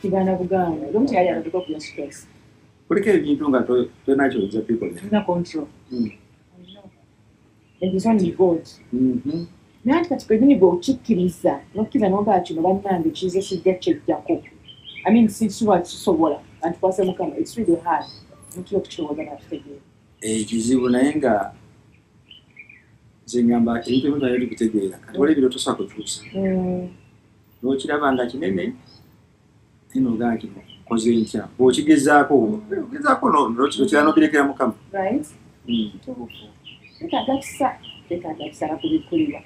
Kigaana bugaana. Omuntu yali atandika okulya stress. Kuliko ebintu nga tolina kyoyinza bikolera. Tulina control. It is only God. Naye ati kati kwenyini bw'okikkiriza n'okkiriza n'ogaa kino bannange kize kijja kyejjako. I mean, sikiba kisobola antukwase Mukama. It's really hard. Omuntu okukirowooza n'akitegeera. Ekizibu naye nga nze ngamba ebintu ebimu twali tubitegeera, kati waliwo ebiro tosobola kukyusa. N'okiraba nga kinene naye n'ogamba kino nkoze ntya, bw'okigezaako ogezaako n'okiraba n'obirekera Mukama. Right? Kituufu. Twetaaga kisa, twetaaga kisa nakubikkulirwa.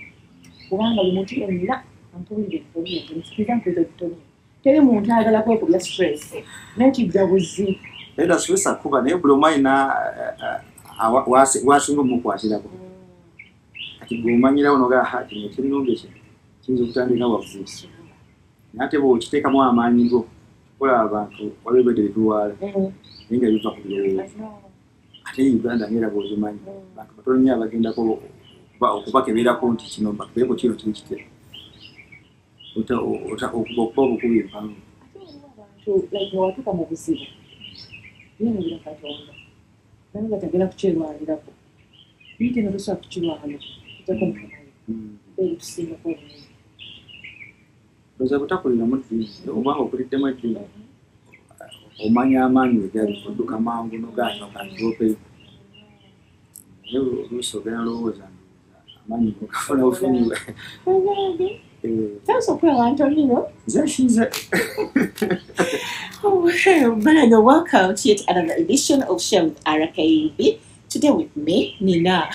Kubanga buli muntu yenna ampulire ntomye, nsikiriza mpulire ntomye. Teri muntu ayagala kwekubya stress naye kijja buzi. Era stress akuba naye buli omu alina wasinga omukwatirako. Kati gwe omanyirawo n'ogamba ha kino ekinnumbi kino kiyinza okutandika waggulu. Naye ate bw'okiteekamu amaanyi go olaba abantu waliwo ebirwadde bye tulwala naye nga biva ku birowoozo. Ate Uganda ng'era bw'ogimanyi bantu batono nnyo abagendako okubakeberako nti kino bakebereko kino kiri kitya. Okuba obukubi empanvu. Ate waliwo abantu like nga watuuka mu buzibu yeerabira Katonda nanga tagenda kukyerwanirako. Naye teno tosobola kukirwana ojjako Mukama we. Mbeera tusingako obunene. Ndowooza butakuliramu ddiini, obanga okuliddemu eddiini omanya amaanyi we gali odduka mangu n'ogaana okandoope. Naye oluusi ogenda lowooza amaanyi gafuna bufunyi. Thanks okulaba Antonino. Nze nsinze. Oh, Bernardo, welcome to yet another edition of Share with RKB. Today with me, Nina,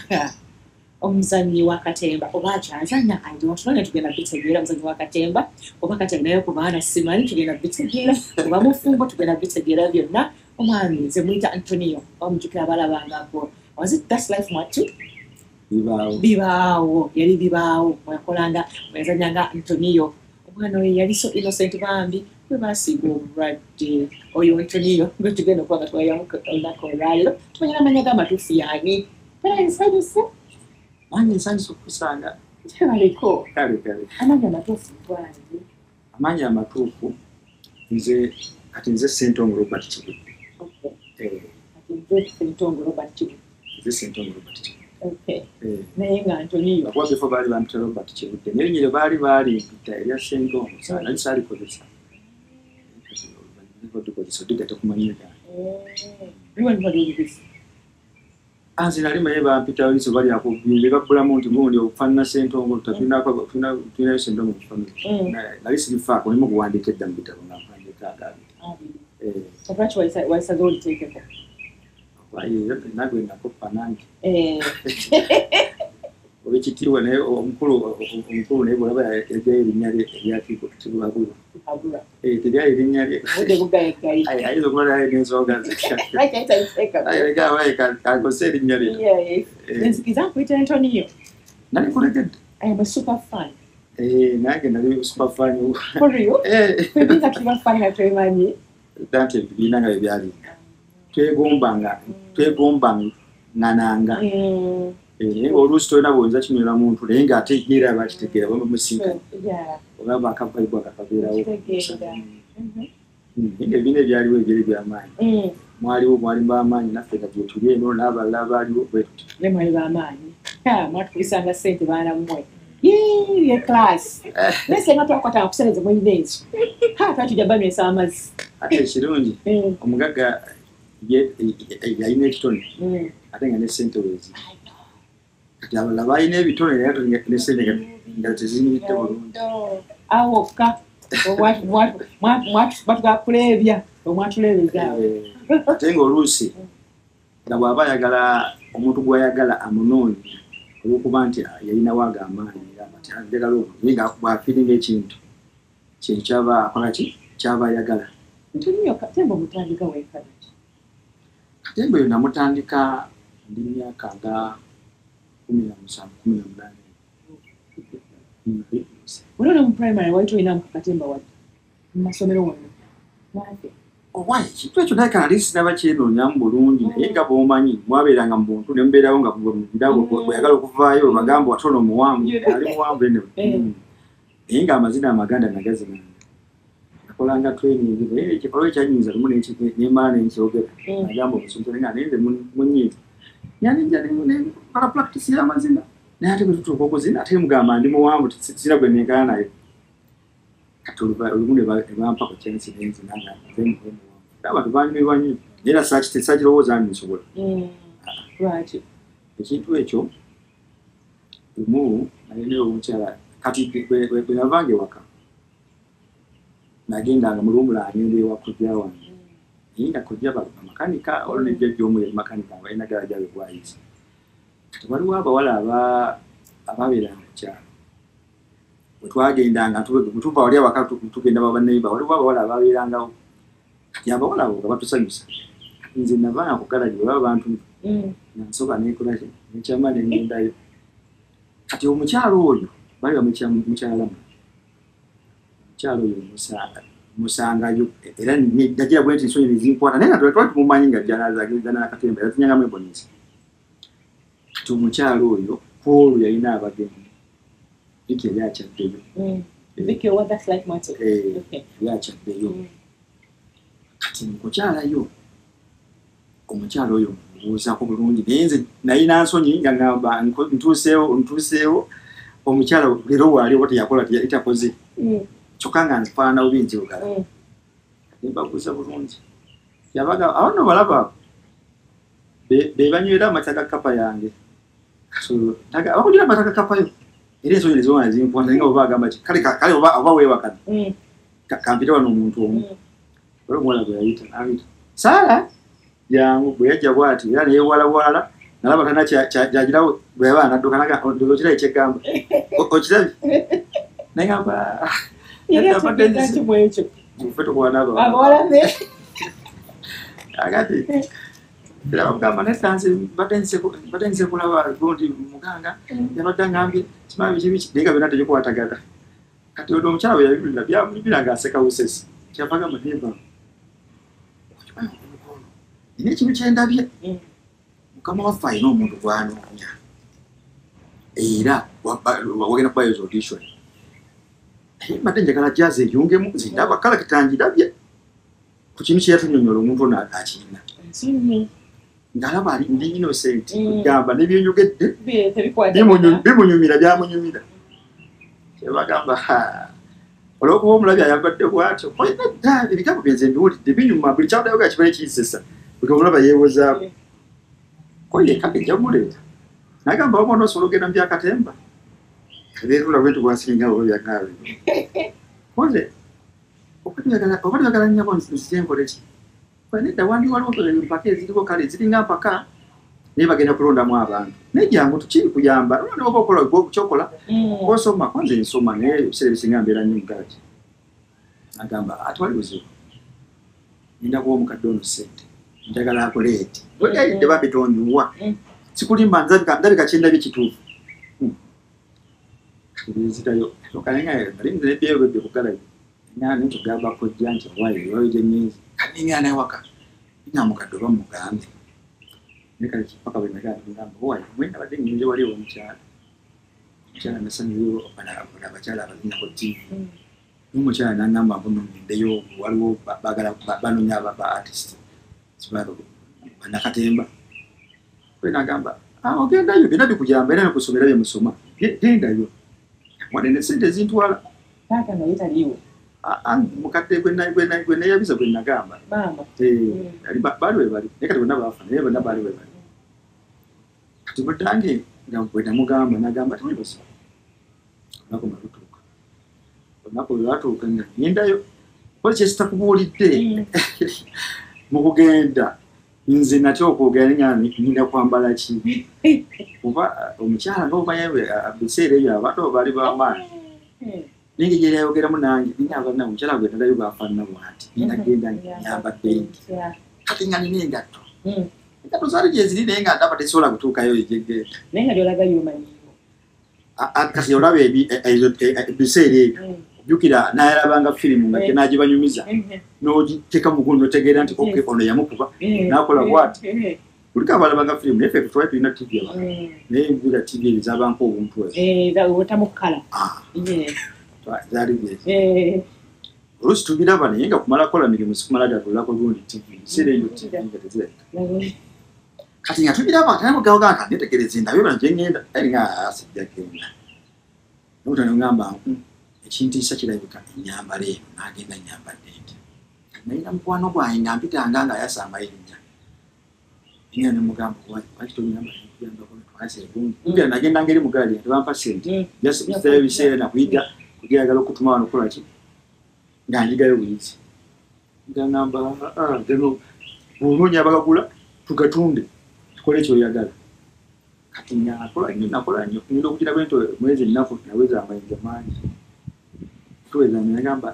omuzannyi wa katemba oba akyazannya, I don't know, tugenda bitegeera. Omuzannyi wa katemba oba kati alinayo ku baana simanyi, tugenda bitegeera, oba mufumbo, tugenda bitegeera byonna. Omwami nze muyita Antonio, omujjukira abalabangako, was it That's Life Mwattu? Bibaawo. Bibaawo, yali Bibaawo mweyakolanga, mweyazannyanga Antonio. Omwana oyo yali so innocent bambi, bwe basiiga obulwadde. Oyo Antonio gwe tugenda okuba nga twayamu olunaku olwaleero, tumanya n'amannya g'amatuufu yaani. Era nsanyuse. Nange nsanyuse okukusanga. Tebaliko. Kale kale. Amannya amatuufu gwange? Amannya amatuufu nze kati nze Ssentongo Robert Kibudde. Kati nze Ssentongo Robert Kibudde. Nze Ssentongo Robert Kibudde. Naye nga Antonio. Kuba before baali bampita Robert Kibudde, naye erinnya eryo baali baalimpita erya Ssentongo, nali saalikozesa. Oluvannyuma ndikozesa odigatta ku mannya gange. Liwa. Nze nali manyi bampita oluusi bali akubimbe babbulamu nti gundi okufaanana Ssentongo, tulinayo Ssentongo mu family. Nali sirifaako, nlimu okuwandiika edda mu bitabo nga mpandiika agaabiri. Lwaki wayisazeewo oliteekeko? Nange nakoppa nange. Olw'ekitiibwa naye omukulu naye bw'olaba yajjayo erinnya lye erya Tibuhaburwa. Teryali erinnya lye. Obudde bugayeggayi. Ayinza okuba naye n'ensonga ze. Lwaki yali taliteekako? Kankozese erinnya lye. Nzikiriza nkuyita Antonio. Nali kulegedde. I am a super fan. Nange nali super fan. For real? Ffe tuli ba fan nga twemanyi. Anti ebibiina nga bwe byalinga. Twegombanganga. Naye ng'oluusi tolina bw'oyinza kinywera muntu naye ng'ate ye era bakitegeera baba musinkanye. Oba bakavayibu akakabeerawo. Naye ng'ebibiina ebyaliwo ebyali by'amaanyi. Mwaliwo mwali b'amaanyi naffe nga gye tuli eno n'abalala baaliwo bwe tutyo. Ne mwali b'amaanyi. Mwatukulisanga ssente baana mmwe. Yee, ye class. Naye singa twakwatanga ku ssente ze mulina ezo. Ha, twali tujja banywesa amazzi. Ate ekirungi omugagga yalina ekitone ate nga ne ssente weeziri. Kati abalala balina ebitone naye ne ssente nga teziyimiridde bulungi. Awo wokka batwakuleebya omwatuleebeza awo. Ate ng'oluusi nga bw'aba ayagala omuntu gw'ayagala amunoonya olw'okuba nti yalinawo ago amaanyi ati njagala ono naye nga bw'afiiringa ekintu kye kyaba akola ki kyaba ayagala. Antonio, katemba omutandika wenkana ki? Katemba oyo namutandika ndi myaka nga 17, 18. Wali mu primary wali tolinamu katemba wadde mu masomero wonna? Naffe. Owa ekintu ekyo naye nali sinaba kyenoonyamu bulungi naye nga bw'omanyi mwabeeranga mu buntu ne mubeerawo nga bw'oyagala okuvaayo bagamba watono omuwanvu, ali muwanvu anyway. Naye ng'amazina amaganda nagazinanga. Nakolanga training naye ekikolwa ekyanyinza lumu nemala nenkyogera. Nagamba omusumba nga naye munyiiza. Nyanija nekola practice y'amazina. Naye ate bwe tutuuka okuzina ate mugamba ndi muwanvu sirina gwe nenkana naye. Kati olumu ne bampa ku chance nenzina nga nze muwanvu. Abantu banyumirwa nnyo. Naye era saakirowooza nti nsobola. Lwaki? Ekintu ekyo lumu nalina omukyala kati bwe navanga ewaka nagendanga mu luwummula ngenda ewa kojja wange. Naye nga kojja bamakanika olwo ne jjajja omu yali makanika nga balina ggaali gyabwe bwayise. Kati waliwo abawala ababeeranga mu kyalo. Bwe twagendanga tuva wali awaka tugenda banneighbor, waliwo abawala ababeerangawo. Kati abawala abo nga batusanyusa. Nze navanga ku ggalagi bwe baba bantuma nga nsooka neekola ki nekyama ne ngendayo. Kati omukyala oyo baali bamuyita mukyala Lamula. Omukyala oyo musangayo era nagira bwe nti ensonyi ne zinkwata naye nga twali tumumanyi nga ajja n'akatemba yazinyangamu ebonizi. Kati omukyala oyo ku olwo yalina abagenyi. Vicky yali akyaddeyo. Vicky owa That's Life Matters. Yali akyaddeyo. Kati mu kukyalayo omukyala oyo mubuuzaako bulungi naye nze nalina nsonyi nga ngamba ntuuseewo omukyala leero waali oba teyakola teyali takoze. Kyokka nga nfaanana bubi nzirugala. Kati mbabuuza bulungi. Yabaga awo nno balaba be banywera amata ga kkapa yange. Abakunywera amata ga kkapa yo. Era ensonyi ne ziba zinkwata naye nga bw'oba agamba ki kale oba weewakana. Kampite wano omuntu omu. Olwo omuwala gwe yayita n'ayita Saala jangu bwe yajja bw'ati era ne yeewalawala nalaba talina kyagirawo bwe yaba anadduka n'agamba ndowooza okirabye kye ggamba okirabye naye ngamba ffe tukuba n'abawala akati era bamugamba nedda nze mbadde nze kulaba gundi muganga yabadde angambye simanyi biki biki naye nga byonna tebikwatagana. Kati ono omukyala bwe yabiwulira byamunyumira ng'aseka busesi kyava agamba neva okimanyi omukono nina ekintu kye ndabye mukama waffe alina omuntu gw'anoonya era wagenda kubayo audition naye mbadde njagala jazz eyungemu nze ndaba kalakita ngirabye ku kintu kye yatunyonnyola omuntu ono akirina. Ng'alaba ali ndi innocent kugamba n'ebyenjogedde bimunyumira byamunyumira. Kyebagamba olw'okuba omulabi ayambadde bw'atyo nedda ebigambo bye nze mbiwulidde binyuma buli ky'ayogera kibeere kinsesa buli omulaba yeewozaako. Ko ye kale nja kumuleeta. N'agamba oba onoosobola okugenda mu byakatemba. Leero bwe tugwasinga oba byakaabe. Koze oba tuyagala nnyabo nzije nkole ki? Nedda wandi waliwo empaka eziriwo kale ziringa mpaka naye bagenda kulondamu abantu. Naye jangu tukiri kuyamba oba okola kyokola osoma ko nze nsoma naye ebiseera ebisinga mbeera nnyo mu garagi. Agamba atwali buzibu. Ngenda kuwa omukadde ono ssente njagala akuleete. Bwegayidde bambi tonjuwa. Sikulimba ndabika kye ndabye kituufu. Nzirayo nali nze nebyeyogedde ku garagi. Nga kojja nti owaaye ewaayo gye nnyenze. Kati nninga awaka nninga mukadde oba mugambe. Naye kale paka bwe nagamba ngamba owaaye mwe nabadde ngenze wali ew'omukyala. Omukyala nasanzeyo abakyala abazina ku ttiivi. N'omukyala n'angamba mbu nno ngendeyo waliwo baagala banoonya ba artist bannakatemba. Kwe n'agamba ogendayo byonna bikuyamba era n'okusomera bye musoma gendayo. Wadde ne ssente zintwala. Taata nga ye taliiwo. Mukadde gwe neeyabiza gwe nagamba. Baali we bali naye kati bonna baafa naye bonna baali we bali. Kati bwe nga bwe namugamba n'agamba tewali buzibu. Olunaku nga lutuuka. Olunaku lwe lwatuuka nga ngendayo kola kye sitakubuulidde mu kugenda nze natya okwogera nga nninda kwambala ki kuba omukyala nga omanyi ebiseera ebyo abato baali b'amaanyi. Naye engeri gyeyali ayogeramu nange ninga omukyala gwe nalayo bw'afaanana bw'ati nagenda nyambadde nti kati nga nina engatto. Engatto zaali gye ziri naye nga ndaba tezisobola kutuukayo gye ngenda. Naye nga gy'olagayo omanyiiwo. Kati olaba ebiseera ebyo ojjukira nayalabanga firimu nga n'agibanyumiza n'ogiteeka mu gundi n'otegeera nti okay ono yamukuba n'akola bw'ati. Kuliko abalabanga firimu naye ffe twali tulina ttivi ewaka naye mpulira ttivi ezo zaabanga obuntu obutamukkala. Zaali bwezi. Oluusi tubiraba naye nga kumala kukola mirimu sikumala gatulako gundi TV biseera ebyo TV nga tezirabika. Kati nga tubiraba tanamugawaga nka netegereze ndabe bano gye ŋŋenda ali nga sijja genda. Nokuta ne ŋŋamba ekintiisa kirabika ennyambala eno n'agenda nnyambadde nti. Nalina mukwano gwange nga mpitanga ng'ayasa amayinja. Nga ne mugamba lwaki tonyambala nkuyambako netwasa egundi. Jjukira nagenda ngeri mu gaali nga tebampa ssente. Just biseera ebiseera nakuyiga kugeragala okutuma wano kukola ki nga njigayo buyizi. Nga ŋŋamba gano bw'onoonya abagagula tugatunde tukole kyoyagala. Kati nakola nnyo nakola nnyo ngenda okugira bwe nti mwezi ennaku naweza amayinja mangi. Tuweza nagamba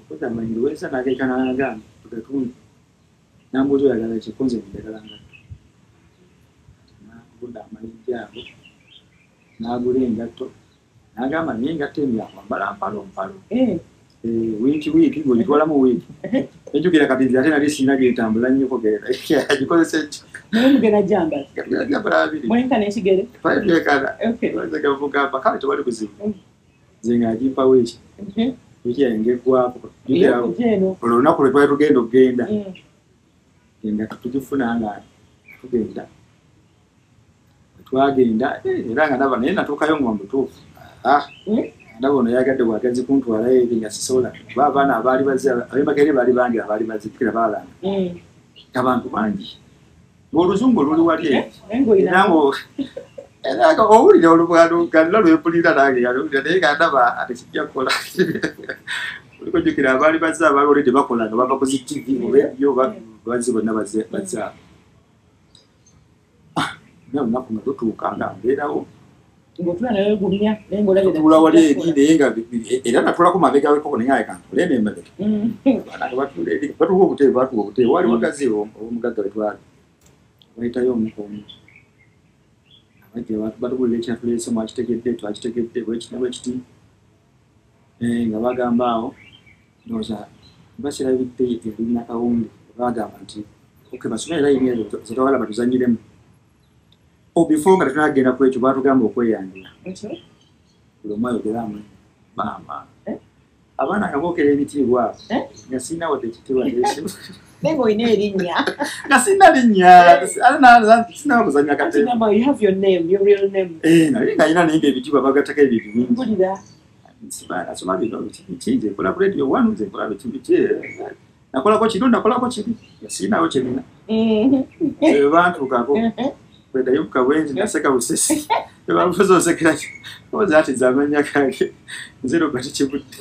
okoze amayinja weza n'ageeka n'agamba tugatunde. Nambuuza oyagala ki ko nze njagala ngatto. N'agula amayinja ago n'agula engatto n'agamba naye engatto eno yakwambala mpalo mpalo. Wiiki wiiki ng'ogitwalamu wiiki. Ejjukira kati nze ate nali sirina gye ntambula nnyo kugenda. Agikozesa ekyo. Naye mugenda gyambala? Mugenda gyambala babiri. Mwenkana ekigere? Twali twenkana. Mugamba kale tewali buzibu. Nze ng'agimpa wiiki. Wiiki yange ng'eggwako. Olwo olunaku lwe twali tugenda okugenda. Engatto tugifuna nga tugenda. Twagenda era nga ndaba naye natuukayo nga mutuufu. Ndaba ono yagadde bwagazi kuntwalayo eri nga sisobola. Kuba abaana abaali bazze ab'e Makerere baali bangi abaali bazze jjukira baalanga. Abantu bangi. Ng'oluzungu luli wali eri. Era nga owulira oluganda lwempulira nange nga naye nga ndaba ate kijja kukola. Oliko jjukira abaali bazze abaali already bakola nga bava ku zi TV oba ebyo bazze bonna bazze awo. Naye olunaku nga lutuuka nga mbeerawo. Ng'otula naye gumya naye ng'olabira. Tula wali eri naye nga era natulako mabega w'ekkoko naye nga kantule eno emabega. Abaana nga batuula eri batuwa obutebe batuwa obutebe wali wagazi omugagga we twali. Bayitayo omuko omu. Abajja batubuulira ekyatuleese mwakitegedde twakitegedde bwe kiti ne bwe kiti. Nga bagamba awo ndowooza basirabidde yali Nakawunde bagamba nti okay basome layini ezo ze twagala batuzannyiremu. Before nga tetunagenda ku ekyo baatugamba okweyanjula. Buli omu ayogere amannya. Maama. Abaana nga bookera ebitiibwa nga sirina wadde ekitiibwa n'ekimu. Naye ng'olina erinnya. Nga sirina linnya. Sirina kuzannya katemba. You have your name, your real name. Naye nga nina naye ng'ebitiibwa bagattako ebyo bingi. Mpulira. Nasoma bino biki biki nze nkola ku Radio One nze nkola biki biki. Nakolako kino nakolako kiri. Nga sirinawo kye nnina. Bantuukako. Kweddayo ku kabwenzi naseka busesi. Tebamufuza osekera ki? Oza ati nze amannya gange. Nze Robert Kibudde.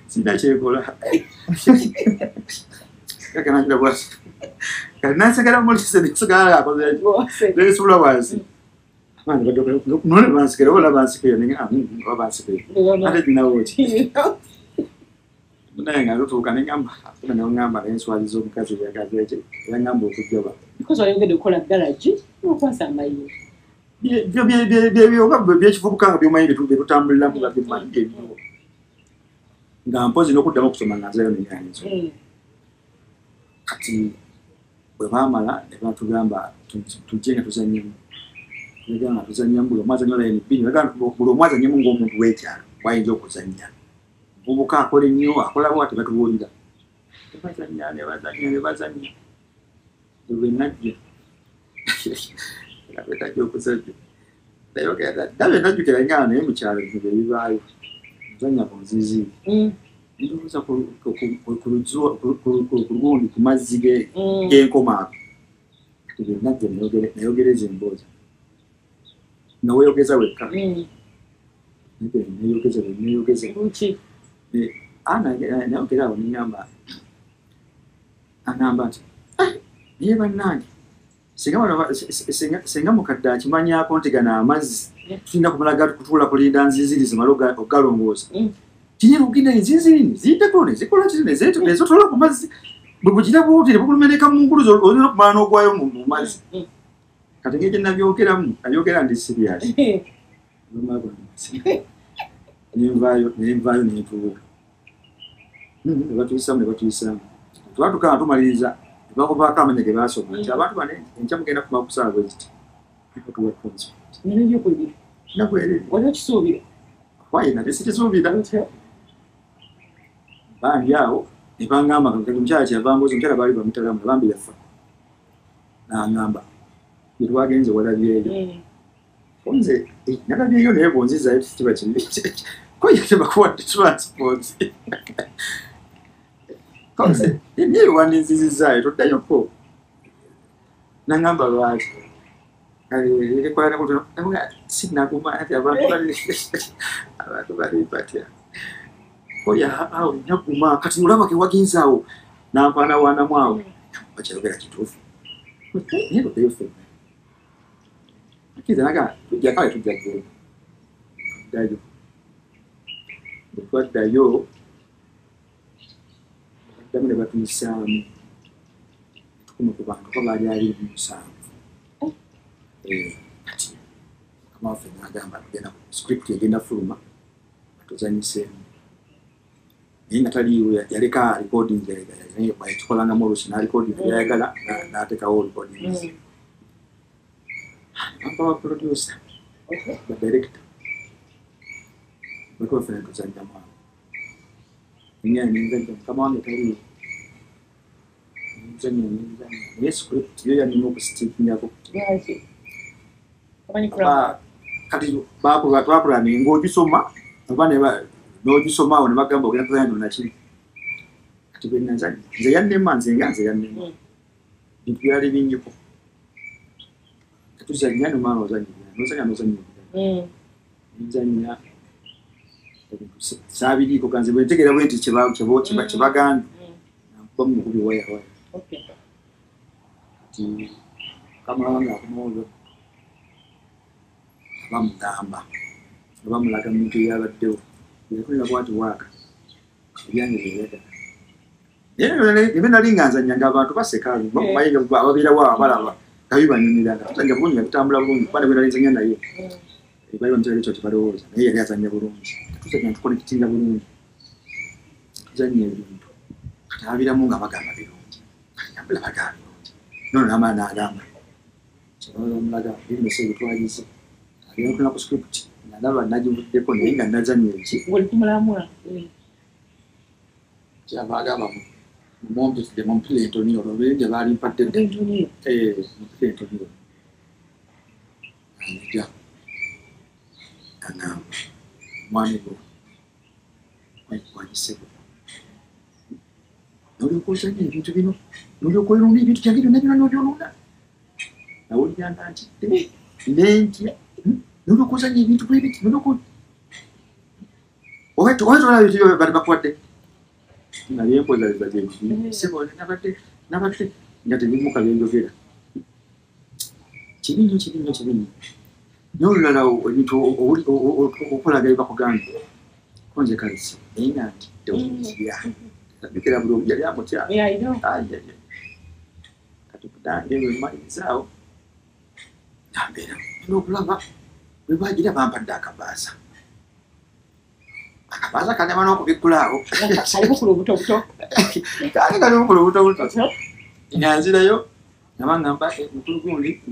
Sirina kye nkola. Kaka nangira bw'ati. Kati nansekera mulise ne nsigala akoze ki? Ne nsuula wansi. Abaana badduka none bansikira oba bansikira ne oba bansikira. Ate ninawo ki? Naye nga lutuuka ne ŋŋamba ate ne ŋŋamba ne nswaliza omukazi eyagaza ekyo era ŋŋamba okujjoba. Because wayongedde okukola garagi n'okwasa amayinja. Byo byekivubuka nga by'omanyi bye tutambuliramu nga by'omanyi ebyo. Nga mpozi n'okuddamu okusoma nga nzirayo ne nsoma. Kati bwe baamala ne batugamba tujje nga tuzannyemu. Tugamba nga tuzannyemu buli omu azannya layini bbiri bagamba buli omu azannyemu ng'omuntu w'ekyalo bw'ayinza okuzannya. Omuvubuka akola ennyo akola bw'ati batubuulira. Ne bazannya ne bazannya ne bazannya. Lwe najja. Nga bwe najja okuzannya. Naye najjukira nga naye mu kyalo bino bye bibaayo. Nzannya ku nzizi. Ndowooza ku lugundi ku mazzi g'enkoma ago. Kati bwe najja nayogereza emboozi. Nga weeyogeza wekka. Neeyogeza bwe neeyogeza. Nayogera awo ne ŋŋamba aŋŋamba nti naye bannange singa mukadde akimanyaako nti gano amazzi tulina kumala kutuula kulinda nziziri zimale okugalongoosa. Kirina okugenda enzinzirini ziddeko ne zikola kiri ne zeetooloola ku mazzi bwe bugira bw'oti ne bukulumeneka mu ngulu olina okumala n'ogwayo mu mazzi. Kati engeri gye nabyogeramu nabyogera ndi serious. Nenvaayo ne ntuula. Ne batuyisaamu ne batuyisaamu. Twatuuka nga tumaliriza ne bakubaako amannya ge baasoma nti abantu bano enkya mugenda kumala ku ssaawa bwe ziti. Batuwa transport. Nnaku eriri. Wali okisuubira? Why nali sikisuubira. Bandi awo ne bangamba nga omukyala kyeyava mbuuza, omukyala baali bamutalamu bambi yafa. N'angamba twagenze walabyeyo. Nze nalabyeyo naye bwonzizaayo kiba kibi. Ko ye tebakuwadde transport. Ko nze naye wandinzizizaayo toddayoko. N'angamba lwaki? Sinaguma ati abantu bali batya. Oya awo naguma kati olaba ke wagenze awo nampaanawaanamu awo. Bakyayogera kituufu. Naye toddayo ffenna. Akkiriza n'agamba tujja kale tujja kugenda. Tuddayo. Bwe twaddayo baddamu ne batuyisaamu. Tukoma ku bantu ko baali 27. Kati mukama waffe n'agamba tugenda script egenda fuluma batuzannyiseemu. Naye nga taliiwo yaleka recording yakikolangamu oluusi n'arecording by'ayagala n'ateekawo recordings. Bampa wa producer, ba director. Bwe tuba ffenna tuzannyamu awo. Nengenda ne nzannya mukama wange taliiwo. Nzannya nenzannya naye script yo yannema okusitiikingako. Kati twapulaninga ng'ogisoma oba n'ogisoma awo ne bagamba ogenda kuzannya kino na kiri. Kati bwe nazannya nze yannema nze nga nze yannema. Bintu byali bingiko. Tuzannya n'omala ozannya n'ozannya n'ozannya. Nzannya ebintu saabiriiko ganze bwe ntegeera bwe nti kye bagambye. Nankubamu mukubi waya waya. Kati mukama wange akomawo bamugamba bamulaga muntu eyabaddewo yakolera bw'ati waaka ebyange byeyagala. Naye nali nga nzannya ng'abantu baseka bamanyi ababeerawo abalaba nga bibanyumira nga tuzannya bulungi nga tutambula bulungi kuba ne bwe nali nzannya naye baali bamukyala ekyo tebalowooza naye yali azannya bulungi. Tuzannya tukonekitinga bulungi tuzannya ebintu kati ababiramu nga bagamba birungi kati nambula bagamba birungi nono n'amala n'agamba kyebamulaga bino si ebitwagize agenda ku script nalaba nagivuddeko naye nga nazannya eki Ng'oli ku mulamwa. Kyava agamba mumumpitire mumpire entoni olwo olw'ebyo baali mpadde dda. Entoni. Mumpire entoni olwo. Anjja aŋŋamba mwami gwo wagisebo n'olyoka ozannya ebintu bino n'olyoka oyonoona ebintu byange byonna byonna n'obyonoona. Nawulira nga ntidde ne ntya n'olyoka ozannya ebintu bwe biti n'olyoka oba tolaba ebintu byo bali bakuwadde. Nali nkoza gye ssebo nabadde nga tebimuka bye njogera. Kibi nnyo kibi nnyo kibi nnyo. N'olulala ebintu okolaga bye bakugambye ko nze kale si naye nga ntidde okutya. Jjukira buli omu yali amutya. Kati nange bwe mmalirizaawo nambeera nina okulaba bwe baagira bampadde akabaasa. Akabaasa kanema n'okubikkula awo. Kali bukulu obuto buto. Kaali kali bukulu obuto buto. Nga nzirayo nga bangamba mukulu gundi ku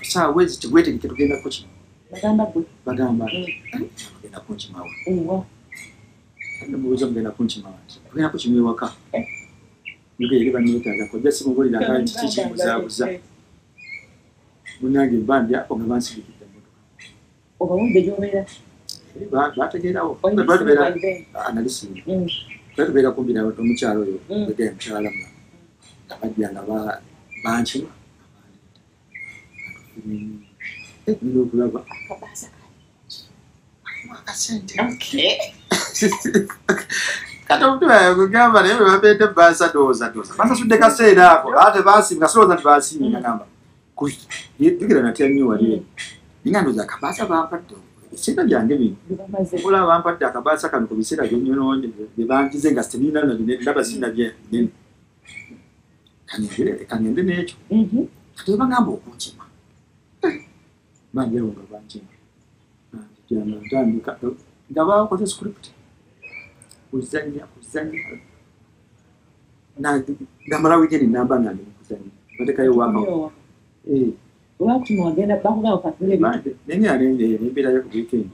ssaawa bwezi tigwetegeke tugenda kukima. Bagamba ggwe? Bagamba bagenda kunkimawo. Nemubuuza mugenda kunkimawo nti tugenda kukima ewaka. Njogera eri banneetaaga kojja simubuulira nti kiki kimbuzaabuza. Munnange mba ndi awo nga bansigikidde emmotoka. Obawulidde gy'obeera? Bategeerawo. Nali sirina. Twali tubeera kumpi n'omukyala oyo gwegenda mukyala Lamula. Nga bajja nga bankima. Nina okulaba. Kalimu akasente. Kati omuntu kugamba naye bwe babeedde baasa ndowooza ndowooza. Bansasudde kaseera ako ate baasiima sirowooza nti baasiimye ngamba jjukira natya nnyo wali eno. Naye nga ndowooza akabaasa bampadde ebiseera byange bino. Olaba bampadde akabaasa kano ku biseera bye nnyonoonye bye bangize nga sirina na binene ndaba sirina binene. Kangende n'ekyo. Kati bwe bagamba okunkima. Bambi awo nga bankima. Ntandika nga bakoze script. Kuzannya kuzannya. Namala weekend namba nga ndi mu kuzannya. Batekayo waaka. Olwakukima wagenda bakugamba opakule ebintu. Nengenda nembeerayo ku weekend.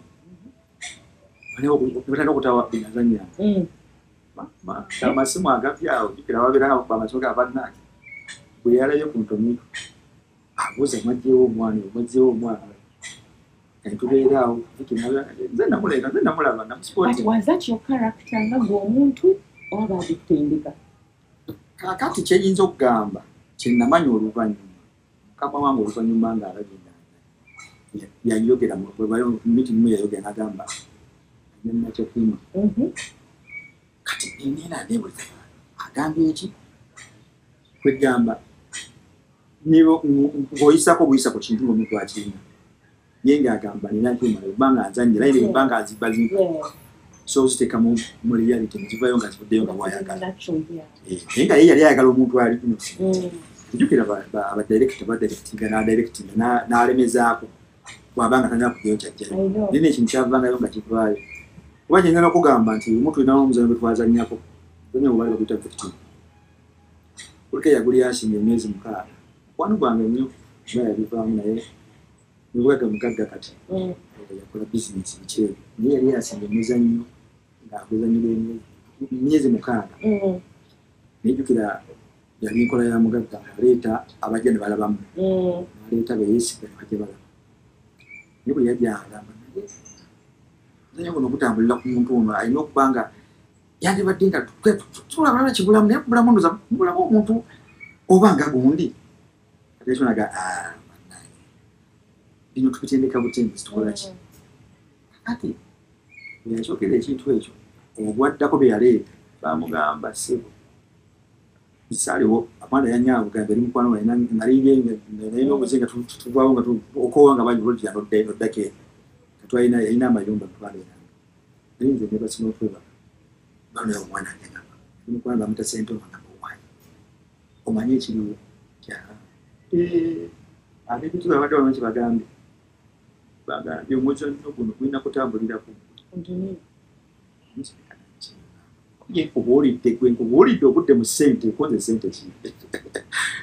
Batandika okutawa bye nazannyanga. Amasimu agavyawo jjukira babeera nga amasimu ga bannange bwe yalayo ku ntomiko abuuza mwajjewo omwana mwajjewo omwana tubeera awo nze namuleeta nze namulaba namusipooti. But was that your character nga gwe omuntu oba baagutendeka? Kaakati kye nnyinza okugamba kye namanya oluvannyuma mukama wange oluvannyuma ng'alabye yayogera meeting mu yayogera n'agamba nakyekwima kati nina nebuuza agambye eki kwegamba ng'oyisako buyisa ku kintu ng'omuntu akirina ye ng'agamba nina nkyumala ebbanga nzannya era ebbanga azibazimba so oziteeka mu reality nezivayo nga zivuddeyo nga bw'ayagala naye nga ye yali ayagala omuntu ali innocent. Jjukira abadirekita badirekitinga n'adirekitinga n'alemezaako bw'abanga tanyala kugyayo kyajjayo naye n'ekintu kyavangayo nga kivaayo kuba kye njagala okugamba nti omu tulina omuzannyo gwe twazannyako omuzannyo gwe baali baguyita victim kuliko eyaguli yasinga emyezi 6 mukwano gwange nnyo nga yabivaamu naye mugagga mugagga kati yakola bizinesi biki ebyo naye yali yasinga emizannyo ng'aguzannyira emyezi 6 nejjukira yali nkola ya mugagga aleeta abajja ne balabamu aleeta beyeesiga ne bajja balaba naye bwe yajja agamba naye muzannyo guno gutambulira ku muntu ono alina okuba nga yandibadde nga tulaba kibulamu naye kubulamu ndoza mubulamu omuntu oba nga gundi ate ekyo naga bannange bino tubitendeka butendesi tukola ki kati bwe yakyogera ekintu ekyo ogwaddako bye yaleeta bamugamba ssebo nsaaliwo amwana yanyaabugamba eri mukwano wange nalina obuze nga tuvaawo nga okoowa nga bangi noddako eno twalina yalina amayumba twabeeranga naye nze ne basima okwebaka bano omwana agamba mukwano bamuta ssente omwana owange omanye ekiriwo ab'ebintu babadde bamanyi kye bagambye bagambye omuzannyo guno gulina kutambulira ku nkubuulidde gwe nkubuulidde obudde mu ssente nkonze ssente ki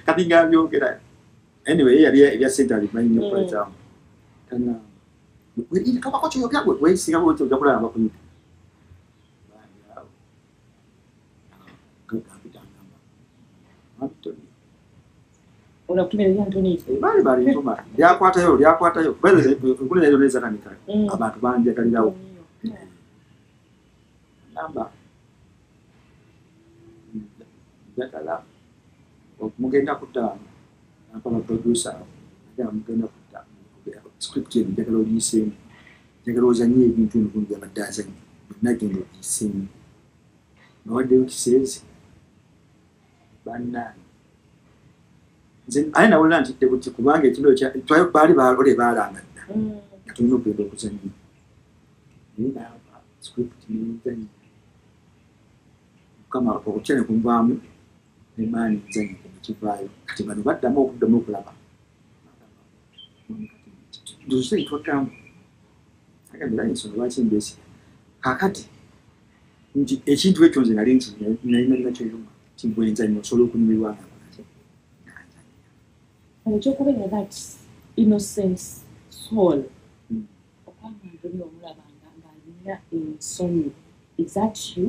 kati nga byogera anyway ye yali ebya ssente abimanyi nnyo for example tangamba kabako kyoyogera gwe weesinga bwotyo ojja kulaba bakuyiga baali balintuma lyakwatayo lyakwatayo nkulirayo nezatandika abantu banjagalirawo namba njagala mugenda kudda nampa baproducer njagala mugenda kudda script eno njagala ogiyiseemu njagala ozannye ebintu eno gundi byabadde azannye byonna genda ogiyiseemu nga waddeyo kiseezi bannange nze aye nawulira ntidde buti kubanga ekintu ekyo baali ole baalanga dda nga tulina okugenda okuzannya naye naaba script nenzannya mukama okutya ne kunvaamu nemaani nzannya nekivaayo kati bano baddamu okuddamu okulaba twagamba agambira ensonga lwaki mbeesiga kaakati nti ekintu ekyo nze nali nti nalina nakyeyuma nti bwe nzannya osobola okunyumirwa nga ekyokubeera that innocent soul okubanga Antonio omulabanga ng'alina ensonyi is that you?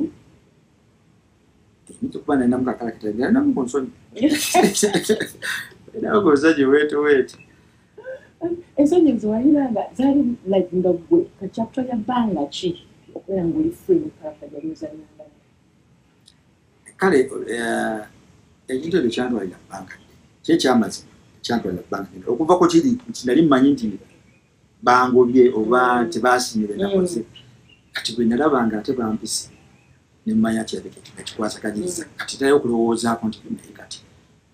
Nyinza okuba nalinamu kakalakita nalinamu ku nsonyi nalinamu ku nsonyi weeti weeti ensonyi zewalina nga zaali like nga gwe kakyakutwalira bbanga ki okubeera ng'oli free mu character gyali ozannyanga? Kale ekintu ekyo kyantwalira bbanga ddene kye ekyamazima kyantwalira bbanga ddene okuva ku kiri nti nali mmanyi nti bangobye oba tebaasiimye bye nakoze kati bwe nalaba nga ate bampise ne mmanya kirabika nga kikwasaganyiriza kati ntera okulowoozaako nti naye kati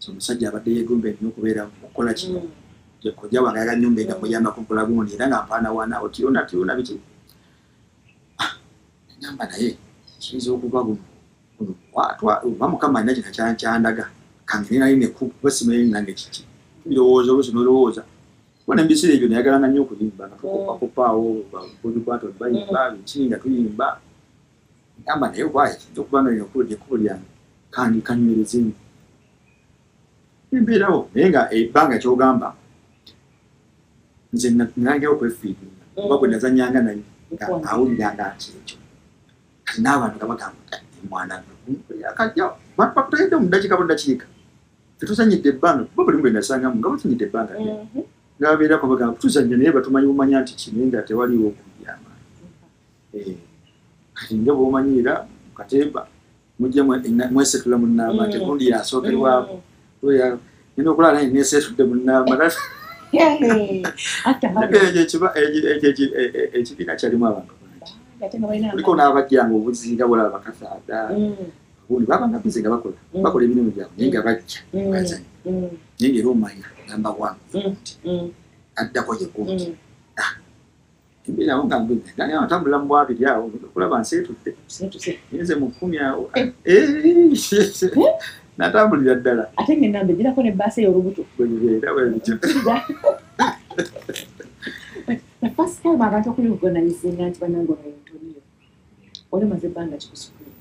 omusajja abadde yeegomba ennyo okubeera okukola kino kojja wange ayagala nnyo mbeera muyambako nkola gundi era nga mpaanawaana otyona tyona biki ngamba naye kiyinza okuba guno guno oba mukama alina kino kyandaga kangende naye nekuba simanyi nange kiki birowooza oluusi n'olowooza kuba ne mu biseera ebyo nayagalanga nnyo okuyimba nga tukopakopaawo bodikwata bayimba biki nga tuyimba ngamba naye oba kiyinza okuba nga lino ekkubo lyange kandi kanywerezeemu embeerawo naye nga ebbanga ky'ogamba nze nangewo okwefiiringa oba gwe nazannyanga naye nga awulira nga nti ekyo kati n'abantu nga bagamba Mwana akajja bakutayidde mu ddakiika bu ddakiika tetuzannyidde ebbanga kuba buli mwe nasangamu nga batuzannyidde ebbanga nga babeerako bagamba tuzannya naye batumanyi bumanya nti kino nga tewaliwo okubyama. Kati nga bw'omanyiira katemba mujja mwesetula mu nnamba nti gundi yasookerwako ngenda okulaba naye neeseetudde mu nnamba. Ekibiina kyalimu abantu bangi kuliko n'abajjanga obuzinga bulaba bakasaada gundi babanga bize nga bakola emirimu gyabwe naye nga bajja bazannya naye ng'era omanya namba 1 addako ye gundi embeerawo nga naye atambulira mu bwabiri awo okulaba nseetudde nze mu 10 awo natambulira ddala ate ng'ennamba egirako n'ebbaasa ey'olubuto bwe bibeera bwe bityo. The first time abantu okurecognizinga nti bannange ono ye Antonio oli omaze ebbanga ki ku screen?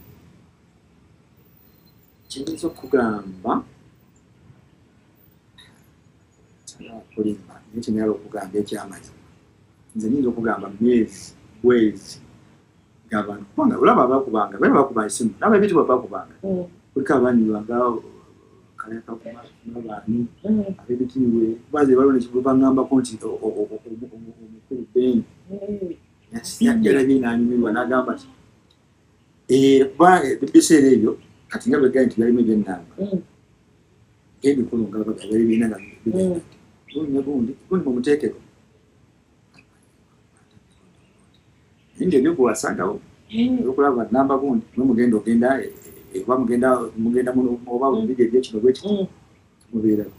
Kiyinza okugamba kulimba naye kyenyala okugamba ekyamazima nze nyinza okugamba myezi bwezi ng'abantu kubanga olaba abakubanga bali bakuba esimu n'abebitiibwa bakubanga kuliko abanyiwanga kalekabaani ab'ebitiibwe kubanze baliwo nekibangambako nti omukulu Ben yalabye n'anyumirwa n'agamba nti kuba ebiseera ebyo kati nga bwegaye nti byalimu ebyennamba ebikulu nga byali birina nga gundi gundi gundi mumuteekeko naye ng'ebyo gwe wasangawo okulaba namba gundi mwe mugenda ogenda oba mugenda oba bidi ebyekino bwekiti mubeerawo.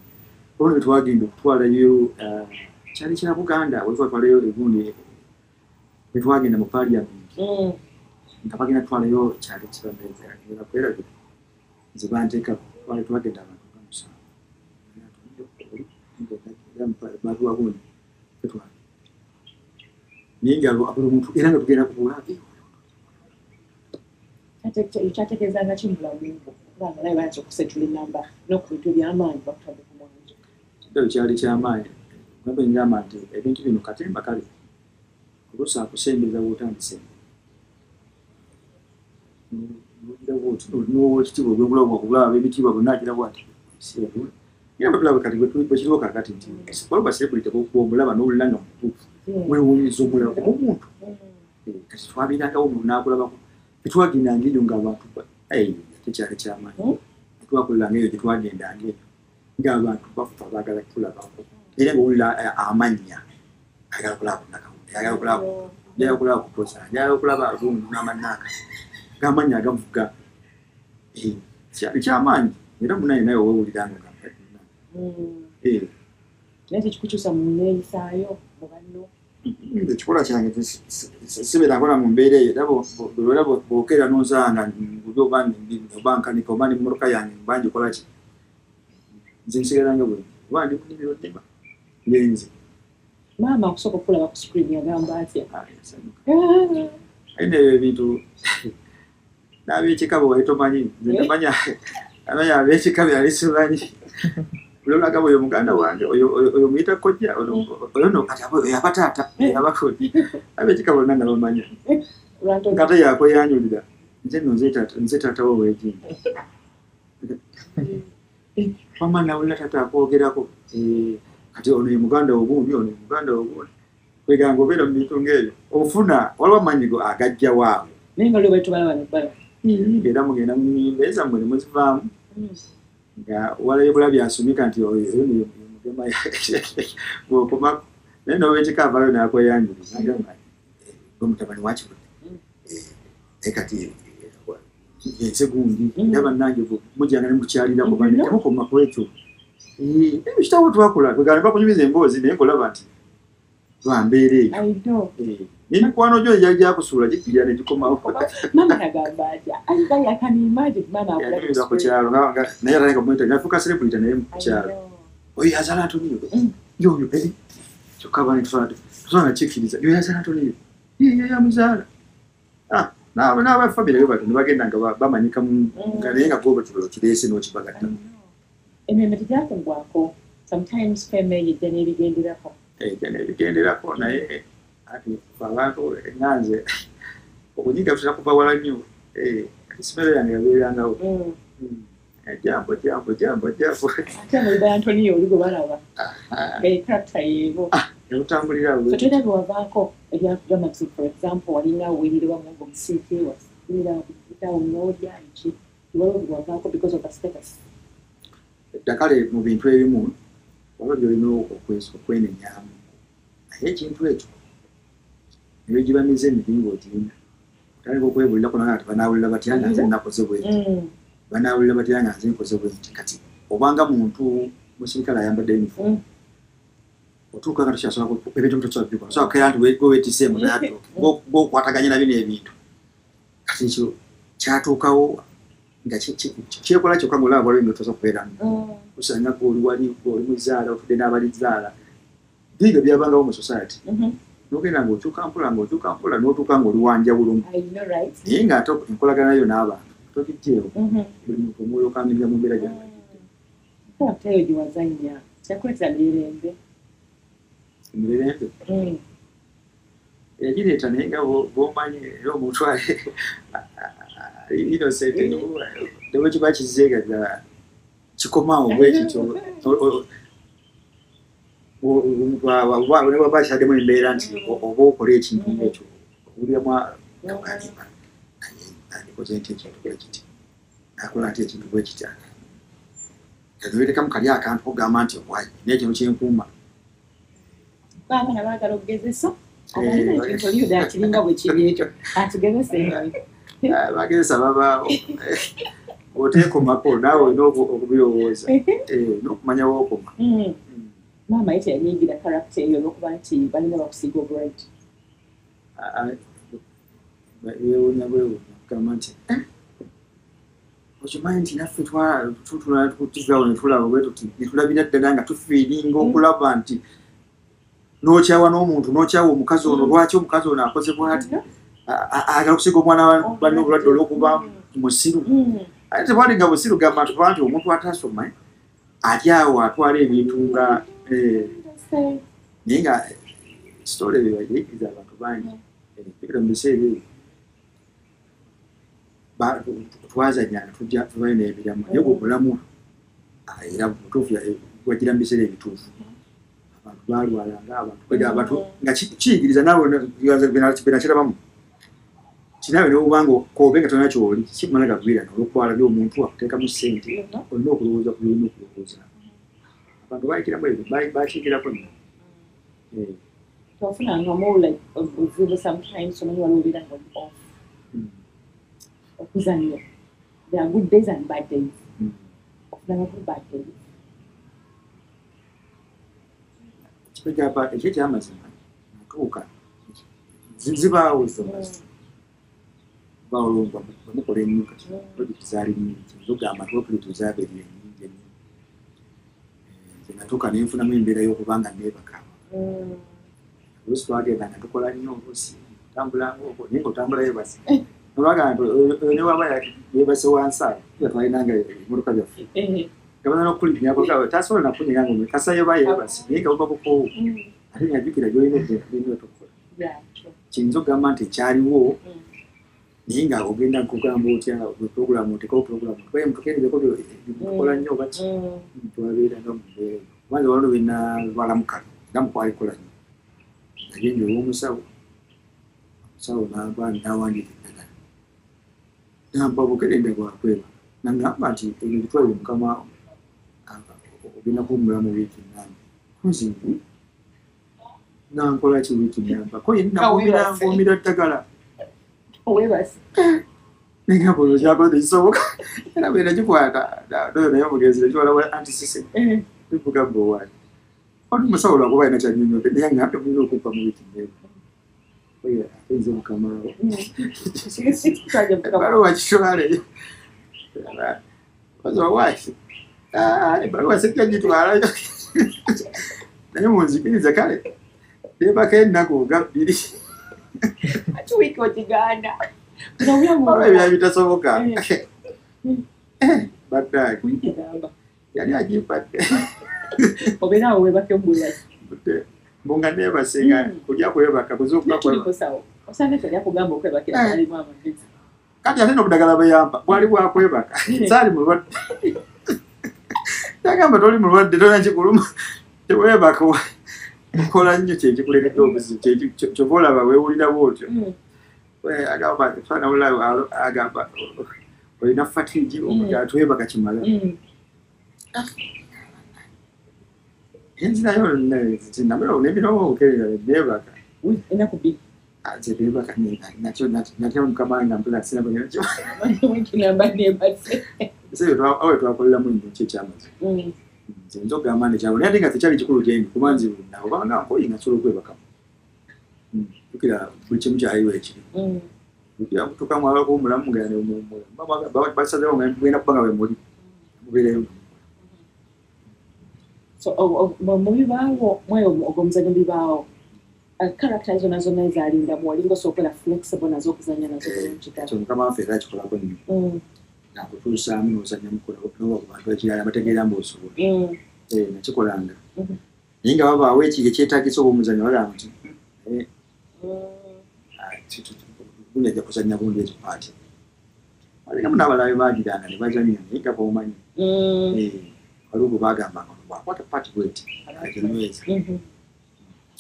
Olwo twagenda okutwalayo kyali kya Buganda we twatwalayo egundi bwe twagenda mu parliament nga bagenda kutwalayo kyali kibambeera ngenda kwerabira nze banteeka twali twagenda abantu nga 7 baluwa gundi tetwala naye nga buli muntu era nga tugenda kugula Ekyategeezanga ki mu bulamu bwo kubanga naye bayinza okusetula ennamba n'okubintu eby'amaanyi bakutadde ku mwanjo? Ekyo kyali kyamaanyi nga bwe ngamba nti ebintu bino katemba kale oluusi akusembeza w'otandise n'owekitiibwa ogw'obulamu okulaba ab'ebitiibwa bonna agira bw'ati era bwe tulaba kati bwe kiriwo kaakati nti waliwo ba celebrity bw'omulaba n'owulira nga mutuufu weewuunyiza omulaba omuntu kati twabeerangawo n'akulabako tetwagendanga eyo ng'abantu tekyali kyamaanyi tetwakoleranga eyo tetwagendanga eyo ng'abantu bafa baagala kutulabako era ng'owulira amannya ayagala kulaba Nakawuka ayagala kulaba njagala kulaba kutosa njagala kulaba gundi n'amannaaka g'amannya agavuga kyali kyamaanyi era munaye naye weewulira nga ogamba Naye tekikukyusa mu nneeyisaayo mu banno? Nze ekikola kyange sibeera nkola mu mbeera eyo era era bw'okeera n'onsanga nguze oba oba nkanika oba ndi mu mmotoka yange mba ngikola ki nze nsigala nga bwe oba ndi mu nnimiro nnima ngenze. Maama okusooka okukulaba ku screen yagamba atya? Yasanyuka. Aye n'ebyo ebintu n'ab'ekika bwe wali tomanyi nze namanya amanya ab'ekika byali simanyi olwolagamba oyo muganda wange oyo muyita kojja oyo no kati oyo aba taata oyo aba kojja ab'ekika bonna nga bamanya ng'ate yakweyanjulira nze nno nze taata wo ow'ejjinja wamma nawulira taata akwogerako kati ono ye muganda wo gundi ono ye muganda wo gundi kwegamba obeera mu bintu ng'ebyo ofuna waliwo amaanyi go agajjawo awo. Naye nga lwe bali tobalaba nebbala. Era mugenda mu nnyimba ezammwe ne muzivaamu nga walayo bulabi asumika nti oyo oyo mugema bw'okomako naye n'owekika avaayo n'akweyanjulira n'agamba gwe mutabani wa Kibudde naye kati ense gundi era bannange mujjanga ne mukyalirako banne temukoma ku ekyo ekitabo twakola kwegamba bakunyumiza emboozi naye ng'olaba nti lwa mbeera eyo n'emikwano gyo egyali gyakusuula gikkirira ne gikomawo. Maama yagamba atya? I can imagine maama akulabye Yanyumiza ku kyalo naye atandika kumuyita yafuuka celebrity naye mu kyalo oyo yazaala Antonio yoyo kyokka abaana tosobola nakikkiriza yoyo yazaala Antonio ye yamuzaala n'abafamire be batyo ne bagenda nga bamanyika nga naye nga gwe okireese n'okibagatta. Emirembe tegyakuggwako sometimes fame eyo ejja n'ebigenderako. Ejja n'ebigenderako naye ati ffe abantu nga nze okunyiga tutera kuva wala nnyo. Smell yange yabeerangawo. Jambo jambo jambo jambo. Ate mu Antonio oli gwe balaba. Character yeebo. Yamutambulira awo. So tolina bye wavaako ebya dramatic, for example, walinga weerirwa mu omusiiki wasiira n'olya ki waliwo bye wavaako because of the status. Kale mu bintu ebimu waliwo by'olina okwenenyamu. Naye ekintu ekyo ne giba mize emibi ng'ogirina. Otandika okwebulira kunaga nti banaawulira batya nga nze nnakoze bwe nti. Banaawulira batya nga nze nkoze bwe nti. Kati obanga muntu musirikale ayambadde uniform. Otuuka nga tokyasobola ebintu tosobola kubikola. Osobola kukeera nti gwe weetisse ng'okwataganya na bino ebintu. Kati ekyo kyatuukawo nga kyekola kyokka ng'olaba waliwo ebintu tosobola kubeeramu. Osanga gw'oli wali gw'oli muzaala otudde n'abalizaala. Biiga byabangawo mu society. N'ogenda ng'okyuka mpola ng'okyuka mpola n'otuuka ng'oli wa njawulo. Naye ng'ate enkolagana yo n'abantu togiggyeewo. Buli muntu omwoyo okangira mu mbeera gy'abalidde. Character eyo gye wazannya kyakuleetera mirerembe. Emirerembe? Yagireeta naye nga bw'omanyi era omuntu ali innocent ne bwe kiba kizzeega ddala kikomaawo bwe kityo. Ne bw'aba akyaddemu embeera nti oba okola ekintu ng'ekyo owuliramu nga andikoze nti ekintu bwe kiti nakola nti ekintu bwe kiti neweerekamu kali akantu kogamba nti wayi n'ekintu kyenkuuma. Abaana baagala okugezesa ekintu oliyuda kiringa bwe kiri ekyo atugezese. Bagezesa babaawo oteekomako naawe olina okubirowooza n'okumanya w'okoma. Maama ye teyanyiigira character eyo olw'okuba nti balina bakusiiga obulwadde? Yeewuunya bwewuunya okugamba nti okimanyi nti naffe tutula tuvawo ne tulaba bwe tuti ne tulabira ddala nga tufiiringa okulaba nti n'okyawa n'omuntu n'okyawa omukazi ono lwaki omukazi ono akoze bw'ati ayagala okusiiga omwana banne obulwadde olw'okuba musiru. Ate tebwali nga busiru gamba nti omuntu atasoma ali awo atwala ebintu nga naye nga sitole eyo yayigiriza abantu bangi. Pekera mu biseera ebyo twazannyanga tujja tubayo n'ebiramu naye gwe obulamu era butuufu wagira mu biseera ebituufu. Abantu baalwalanga abantu nga kiyigiriza naawe benakirabamu kinaawe n'obanga kobe nga tolina ky'oli kimala gagwirana olw'okuba omuntu akuteekamu ssente olina okulowooza ku by'olina okulowooza. Abantu bayigiramu ebyo bakiyigirako nnyo. Tofunangamu like obuzibu sometimes omanyi waliwo obeera nga oli off okuzannya. There are good days and bad days. Ofunangako bad days? Ekyo ekyamazima natuuka zibaawo zonna bawolonga bwemukola ennyo kati projekiti zaali nnyingi zogamba nti projekiti zaabeerera ennyingi ennyo. Nze natuuka ne nfunamu embeera y'okuba nga neebaka. Oluusi twagenda nga tukola nnyo oluusi otambulanga okwo naye ng'otambula yeebase. Nolwagamba nti oyo ne bw'aba yeebase wansi awo tuba twalinanga ebimotoka byaffe. Nga bamaze n'okukulinnyako tasobola nakunyiga nga kasa yoba yeebase naye nga buba bukoowu ate ng'ajjukira gy'olina okugenda tulina otukola. Kiyinza okugamba nti ekyaliwo naye nga ogenda nkugamba otya puroguramu oteekawo puroguramu tubaye mutukendereko tukola nnyo oba ki twabeeranga mu mbeera eyo. Kubanza waliwo bye nalwalamu kale nga mu kwalikola nnyo. Nagenda ew'omusawo omusawo n'aba n'awandiika eddagala nampa obukerenda bwakwebaka nangamba nti ebyo bitwalire mukama ogenda kuwummulamu wiiki nnamba. Nze nankola ki wiiki nnamba ko yenna ngumira ddagala. Weebase. Naye nga olwo tekisoboka era bwe nagikwata n'oyo naye omugenzi nagiwala anti sise tugamba owange oli musawo lwakuba alina ky'annyonnyodde naye angambye mulina okumpa mu wiiki nnamba. Oye ate nze mukama wo. Ebbaluwa kitwale. Owaaki ebbaluwa sijja gitwalayo naye munzikirize kale neebako ennaku nga bbiri. Ate wiiki ogigaana. Waliwo ebirala bitasoboka. Bannange yali agimpadde. Obeera awo weebake bwebasi. Mbu nga neebase nga kulya kwebaka kuzuukuka kwebaka. Osanga teyali akugamba okwebakira alimu amagezi. Kati ate n'obudagala bwe yampa bwali bwakwebaka, saali mulwadde. Yagamba toli mulwadde, tolina kikuluma, teweebaka, okola nnyo, kyekikuleetedde obuzibu, kyova olaba weewulira bwotyo. Agamba agamba olina fatigue, atwebaka kimala. Enzirayo nemirawo obukerera neebaka. Ennaku 2. Neebaka nakyo mukama nga mpula sinabakyo. Wiiki namba neebase. Awe twakoleramu nnyo ki ekyamazima. Nze nza okugamba nti kyabwe, naye ate nga tekyali kikulu gyendi, kuba nze obanga nkoye nga nsobola okwebakamu. Jjukira buli kimu kyaliwo ekiri. Jjukira kutuuka mwabako omulamu nga basazeewo nga mugenda kuba nga bwe muli mubeereyo. So mu bibaawo mweyo ogwo omuzannyo bibaawo, character zonna zonna ezalindamu walinga osobola flexible nazo okuzannya nazo bulungi ddala. Ekyo mukama waffe era akikolako nnyo. Nakutuusaamu n'ozannya mukola noba ku bantu ekirala bategeera mbu osobola. Nakikolanga. Naye nga wabaawo ekyetaagisa oba omuzannyo bagamba nti gundi ajja kuzannya gundi ezo part. Walingamu n'abalala be baagiranga ne bazannya naye nga b'omanyi. Waliwo gwe baagambanga bw'akwata part bweti aginyweza.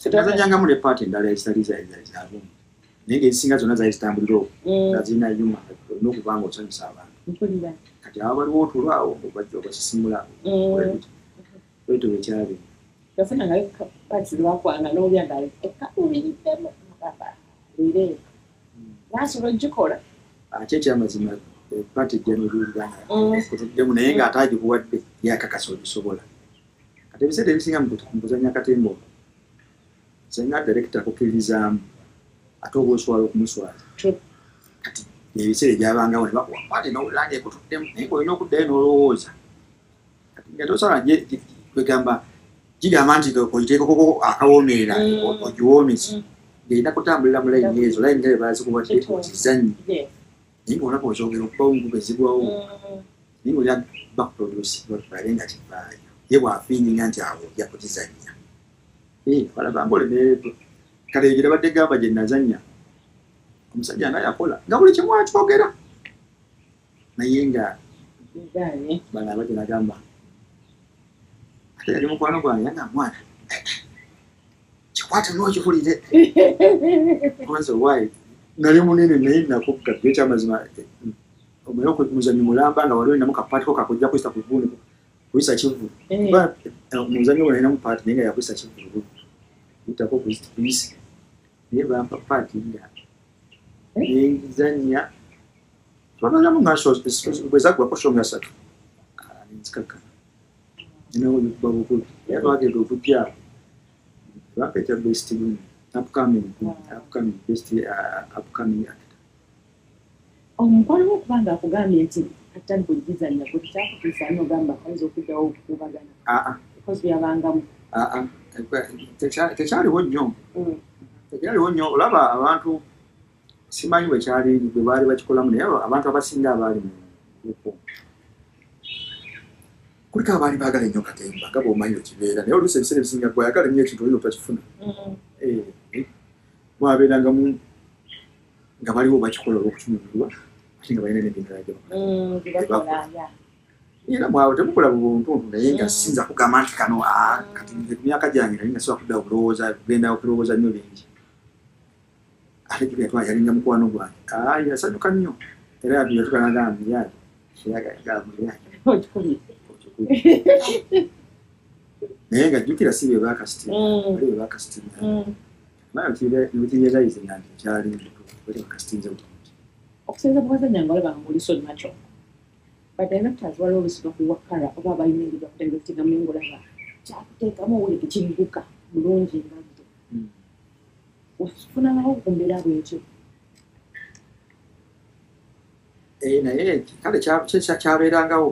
Nazannyangamu ne part endala ezitali zaabungi naye ng'ezisinga zonna zaali zitambulira okwo nga zirina yuma, olina okuba nga osanyusa abantu. Kati abo baliwo otulwawo obajja obasisimula bwetyo bwe kyali. Yafunangayo parts zebakwanga n'olya nga ekaluubiriddemu agamba leero nasobola ogikola. Ate ekyamazima part ejja n'ogiwulira nga kutuddemu naye ng'ate agikuwadde yakakasa ogisobola. Kati ebiseera ebisinga mu kuzannya katemba okwo senga director akukkirizaamu ate oba oswala okumuswaza. Kati ebiseera ebyabangawo ne bakuwa part n'owulira nga ekutuddemu naye ng'olina okuddayo n'olowooza. Kati nga tosobola kwegamba gigamba nti ogiteekako akawoomerera ogiwoomese ng'erina kutambulira mu layini ezo, layini nga bwe bazikuwadde ozizannye. Naye ng'olaba ozogera okubawo enkuba ezigwawo naye ng'oli bakuproduce balabe nga kivaayo ye bw'afiininga nti awo ojja kukizannya. Balaba ng'olemereddwa. Kale eyo gye nabadde gamba gye nazannya omusajja nga yakola nga buli kimu akyogera naye nga bano abajja nagamba ate yali mukwano gwange yagamba mwana kikwate n'okiwulire kwanza owaayi nali munene naye nakugga ekyamazima omanyi omuzannyo mulamba nga wali olinamu kapaati ko kakujja kuyisa ku gundi kuyisa kivvu kuba omuzannyo gwo nalinamu part naye nga yakuyisa kivvu kuyitako kuyisa naye bampa part nga nenzannya twabalamu nga bwe zaggwako show nga 3 nenzikakkana ninawo bikuba bukubi era twagenda okujja awo bampa ekya best upcoming best upcoming actor. Omukwano gwo okuba nga akugambye nti atandika ogizannya gwe tekyakutuusa n'ogamba ayinza okuddawo okukubagana because byabangamu. Aa, tekyaliwo nnyo, tekyaliwo nnyo. Olaba abantu simanyi bwe kyali bwe baali bakikolamu naye abantu abasinga abaali mu group kuliko abaali baagala ennyo katemba nga bw'omanyi wekibeera naye oluusi ebiseera ebisinga gwe ayagala ennyo ekintu olina otakifuna. Mwabeerangamu nga baliwo bakikola olw'okukinyumirwa ate nga balina n'ebintu gye bakola. Era mwawe temukola bubuntuntu naye nga siyinza kugamba nti kano kati nze ku myaka gyange nali nasobola kuddawo kulowooza kugenda okulowooza nnyo bingi. Ate jjukira twali yalinga mukwano gwange yasanyuka nnyo era yatuuka n'agamba muyaaye muyaaye naye nga jjukira si be baakasitinga bali be baakasitinga nekirealizinga nti kyali bali bakasitinze bulungi. Okusinza bwazannya nga olaba nga oli so natural but directors waliwo oluusi bakuwa kara oba balina engeri bakudirectingamu naye ng'olaba kyakuteekamu owulire tekigguka bulungi nga ggwe. Ofunangawo ku mbeera bw'etyo? Naye kale kyabeerangawo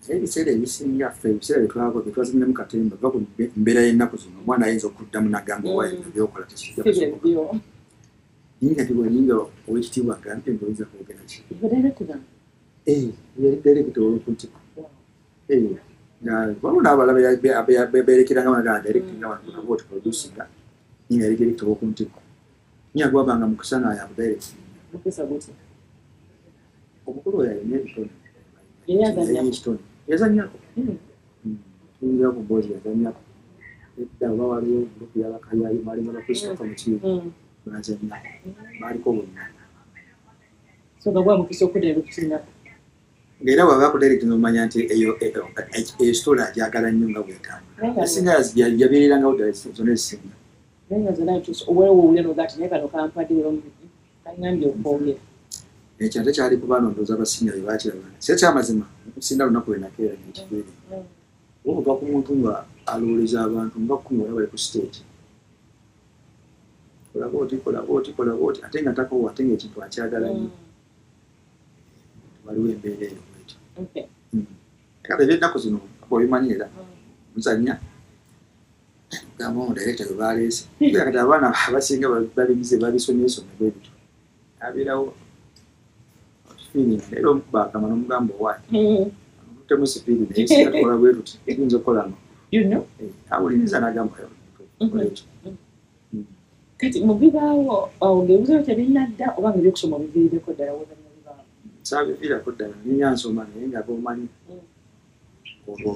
naye ebiseera ebisinga ffe ebiseera bye twazannyiramu katemba va ku mbeera y'ennaku zino omwana ayinza okuddamu n'agamba owa ebyo by'okola tekijja kusoboka. Naye nga tiwalinga ow'ekitiibwa agambye ng'oyinza kwogera ki? Yali director ow'oku ntikko. Nga waliwo n'abalala beerekeranga wano directinga wano nabo otuproducinga naye nga yali director ow'oku ntikko. Naye nga gwabanga mukisa nga yakudirectinga. Mukisa gutya? Omukulu oyo alina ebitone. Yazannyako. Yazannyako. Tuyingira ku bboozi yazannyako. Edda oba waliwo gurupu y'abakayayo mwalimu ba Christopher Mukiibi bazannyako. Baaliko bonna. So nga gwa mukisa okudda okukirinako. Ng'era bw'aba ku direct n'omanya nti eyo story agyagala nnyo nga bw'etambula. Esinga yabeererangawo ddala zonna ezisinga. Naye nga zonna weewo owulira n'oga nti naye kano kampadde kaŋŋambye okwogera. Ekyo ate kyali ku baana ndowooza abasinga be baakiraba. Si ekyamazima okusinga lunaku lwe nakeera n'ekibeere. Oba ova ku muntu nga alowooleza abantu nga 10 bonna bali ku stage. Kola bw'oti, kola bw'oti, kola bw'oti ate nga takoowa ate ng'ekintu akyagala nnyo. Waliwo embeera eyo bw'etyo. Kale eby'ennaku zino obimanyi era muzannya gamba ono director gwe baleese. Kati abaana abasinga babigize babisomyesomye bwe bityo. Abeerawo feeling era omukuba akama n'omugamba owaaye. Omutemu sipiidi naye singa tukola bwe tuti tuyinza okukola amakulu. You know? Awuliriza n'agamba kola ekyo. Kati mu bibaawo ng'ebibuuzo tebinnadda oba ng'ebyokusoma obiviiriddeko ddala wozannya bibaawo? Saabiviirako ddala nninga nsoma naye nga bw'omanyi olwo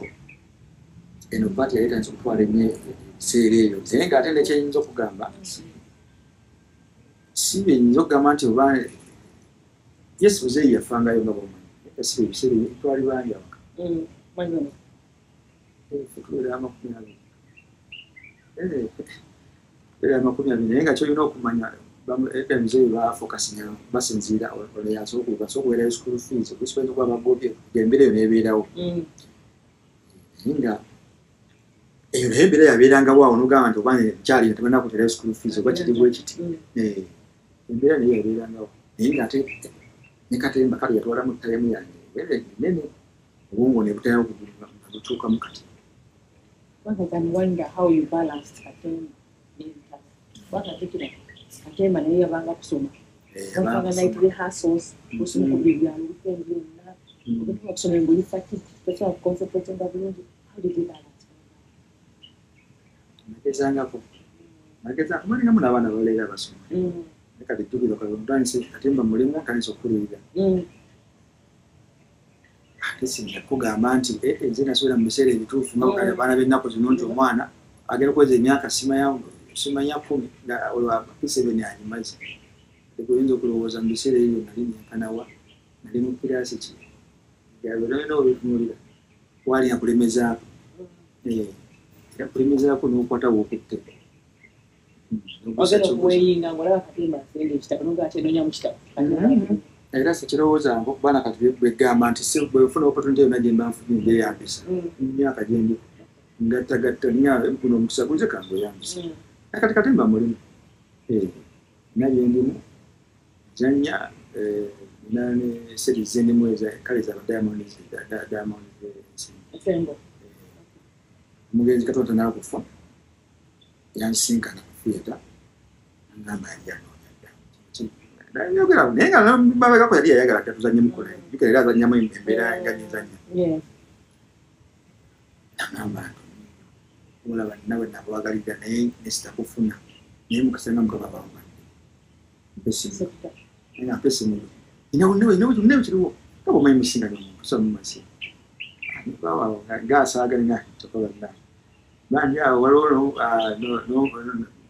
eno paati yali etandise okutwala ennyo ebiseera ebyo naye ng'ate nekyeyinza okugamba si byenyinza okugamba nti oba yes muzeeyi yafangayo nga bw'omanyi naye si ebiseera ebyo twali bangi awaka. Ffe tubeera 20. Tubeera 20 naye nga ky'olina okumanya edda muzeeyi baafokasinga basinziira ono yasooka okubeerayo school fees oluusi bayinza okuba bagobye embeera eyo n'ebeerawo. Naye nga eyo naye embeera yabeerangawo awo n'ogamba nti oba nkyalina tebannakuteerayo school fees oba kiri bwe kiti. Embeera naye yabeerangawo naye ng'ate ne katemba kale yatwalamu time yange embeera ennene obwongo ne butera nga butuukamu kati. Kubanga I can wonder how you balanced katemba n'ebitabo. Kubanga jjukira katemba naye yabanga kusoma. Yabanga night rehearsals, osoma ku byalo weekend yonna. Ogenda okusoma ng'oli fatigued, tosobola kuconcentratinga bulungi. How did you balance? Nagezangako. Nagezaako mulingamu n'abaana abalala abasoma. Naye kati jjukira ntandise katemba mulimu ntandise okukulirira. Ate sinja kugamba nti nze nasobola mu biseera ebituufu nga kale abaana b'ennaku zino nti omwana agenda okuweza emyaka simanya 10 nga olwa P7 agimaze. Ate oyinza okulowooza mu biseera ebyo nali nyenkanawa nali mu kiraasi ki byalina obitunuulira waali akulemezaako. Era kulemezaako n'okwata w'okutte. Ogenda okuweeyinga ng'olaba katemba asenda ekitabo n'oga ate nnoonya mu kitabo. Era sikirowooza kubanga kati bwegamba nti bwe nfuna opportunity yonna gye mba nfunye ngyeyambisa. Emyaka gye ndi ngattagatta nnyo guno omukisa guze kangweyambisa. Kati katemba mulimu. Nina bye ndimu nzannya nina ne series ze ndimu kale za Diamond Ensembo. Omugenzi Katonda n'akufa yansisinkana ku theatre n'angamba yali anoonya dda. Nayogera naye nga mabegako yali yayagala dda tuzannye mukola. Jjukira era azannyamu embeera nga gyenzannya. N'angamba nti olaba nnawe nakwagalidda naye ne sitakufuna naye mukasa nga Mukama bampadde. Mpa essimu. Naye nga mpa essimu. Nnawe kiriwo nga bw'omanyi musinga n'omuntu so mumasimu. Ngaasaaga nga tokola nna. Bandi awo waliwo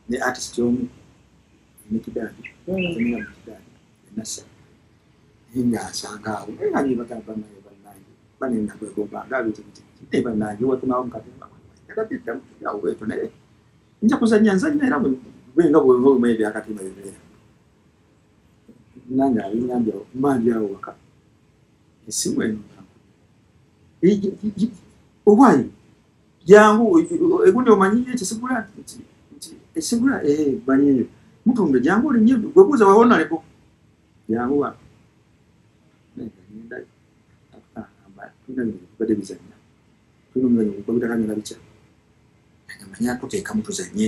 ne artist omu Mikidaadi azannyira mu Mikidaadi e Nassa. Naye ng'asanga awo naye nga bagamba bannange bannange banene nakwegomba nga biti biti naye bannange watumawo mu katemba njagala dda awo bwetyo naye nja kuzannya nzannya era bwe nga bw'omanyi ebyakatemba bibeera. Nange abiŋŋambye awo mba ndi awo waka essimu eno owaayi jangu egundi omanyiyo ekisigula ekisigula manyiyo mutunde jangu olinnye gwe buuza wawonaleko jangu wano. Ngendayo tulina bino bibadde bizannya tulina omuzannyo gwabitaka bikya manyi akuteekamu tuzannye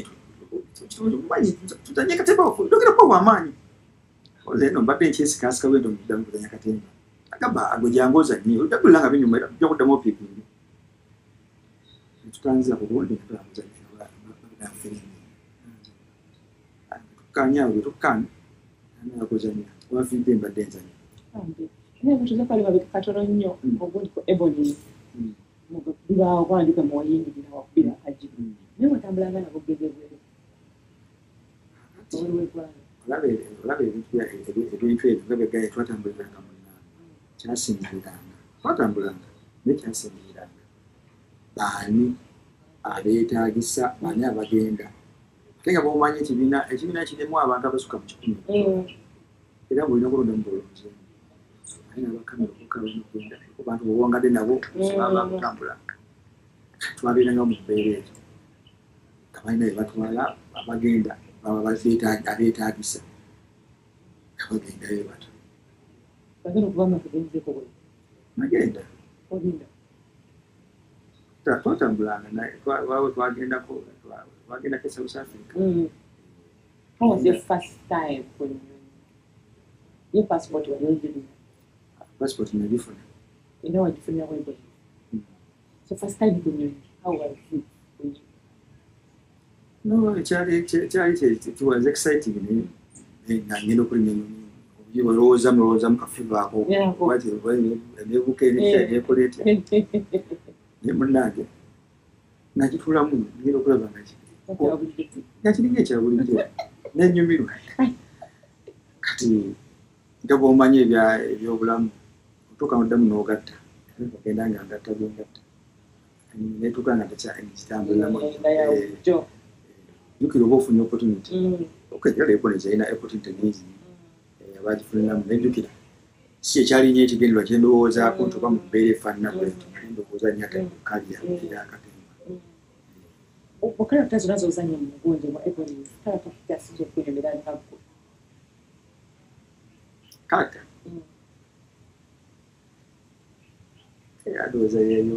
tuzannye katemba ndogera kuba w'amaanyi. Oze eno mbadde nkyesikaasika bwento muddamu kuzannya katemba. Agamba gwe jangu ozannye ojja kuwulira nga binyuma era ojja kuddamu opiikinge. Tutanzira ku gundi nga tulamuzannya tukkaanya awo bwe tukkaanya nakuzannya wafiidde mbadde nzannya. Naye tuza kwali mabega katono nnyo ogundi ku Ebonies bibaawo kwandika muwayingirira wakubira akajibu naye watambulanga nabo gende bweru olaba ebintu ebyo nga bwegaye twatambuliranga munaana kyasingiriranga twatambulanga naye kyasingiriranga baani abeetaagisa baani abagenda ate nga bwomanyi ekibiina kirimu abantu abasukka mu 100 era ng'olina okulonda mu bulungi naye n'abakamera okukalonda abantu bw'owangadde nabo baba kutambula twabeeranga mu mbeera ezo nga balina be batwala abagenda baba abeetaagisa nga bagendayo bato. Bagenda okuva mu kugenzeeko bwe? Nagenda. Ogenda? Twatambulanga waliwo twagendako e South Africa. How was your first time ku nnyonyi? Your passport wali ogirina? Passport nagifuna. Era wagifunira ku Ebonies? So first time ku nnyonyi, how was it for you? No, kyali it was exciting naye nga ngenda okulinnya ennyonyi olowooza mulowoozamu kafivaako nebuuka nekola etya naye munnange nagituulamu ngenda okulaba nga kiringa ekya bulijjo nenyumirwa. Kati nga bw'omanyi ebyobulamu otuuka noddamu n'ogatta ogenda nga ngatta byengatta netuuka nga tekitambuliramu jjukira oba ofunye opportunity. Okay, era Ebonies erina opportunity nyingi abagifuniramu naye jjukira si ekyali nnyo ekigendererwa kye ndowoozaako nti oba mu mbeera efaanana bwetyo naye ndowooza nnyo ate ku kalya ey'akatemba. Mu character zonna z'ozannya mu mugonjo mu Ebonies, character ki asinze okukunyumira nga ggwe? Character? Ndowooza yeeyo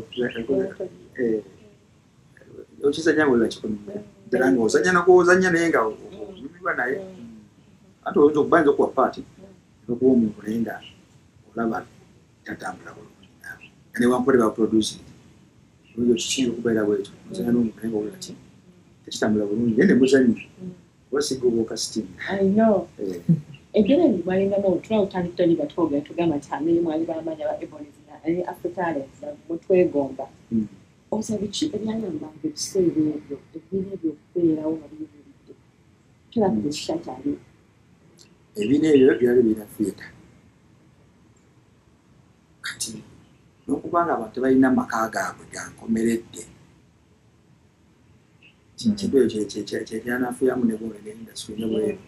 okizannya nga olaba ddala ng'ozannya nakwozannya naye nga onyumirwa naye ate oyinza okubayinza okuwa paati okuwa omuntu naye nga olaba tatambula bulungi naawe nga newankubadde baproducing oyinza kiyinza okubeera bwetyo ozannya n'omuntu naye nga olaba ki tekitambula bulungi naye ne muzannya oba sigga oba okasitinga. I know. Ebyera mwalingamu otula otandikira ni batwogera tugamba nti amiri mwali bamaanyi aba Ebonies ne Afro Talents mutwegomba. Obusa biki ebyayambanga ebiseera ebyo ebibiina ebyo okubeerawo nga biyimiridde tulaba tekikyakyaliwo? Ebibiina ebyo byali birina theatre kati n'okubanga abantu tebalina maka gaabwe gankomeredde kintu ekyo kyekyanaafuyamu ne bwole industry ne bwere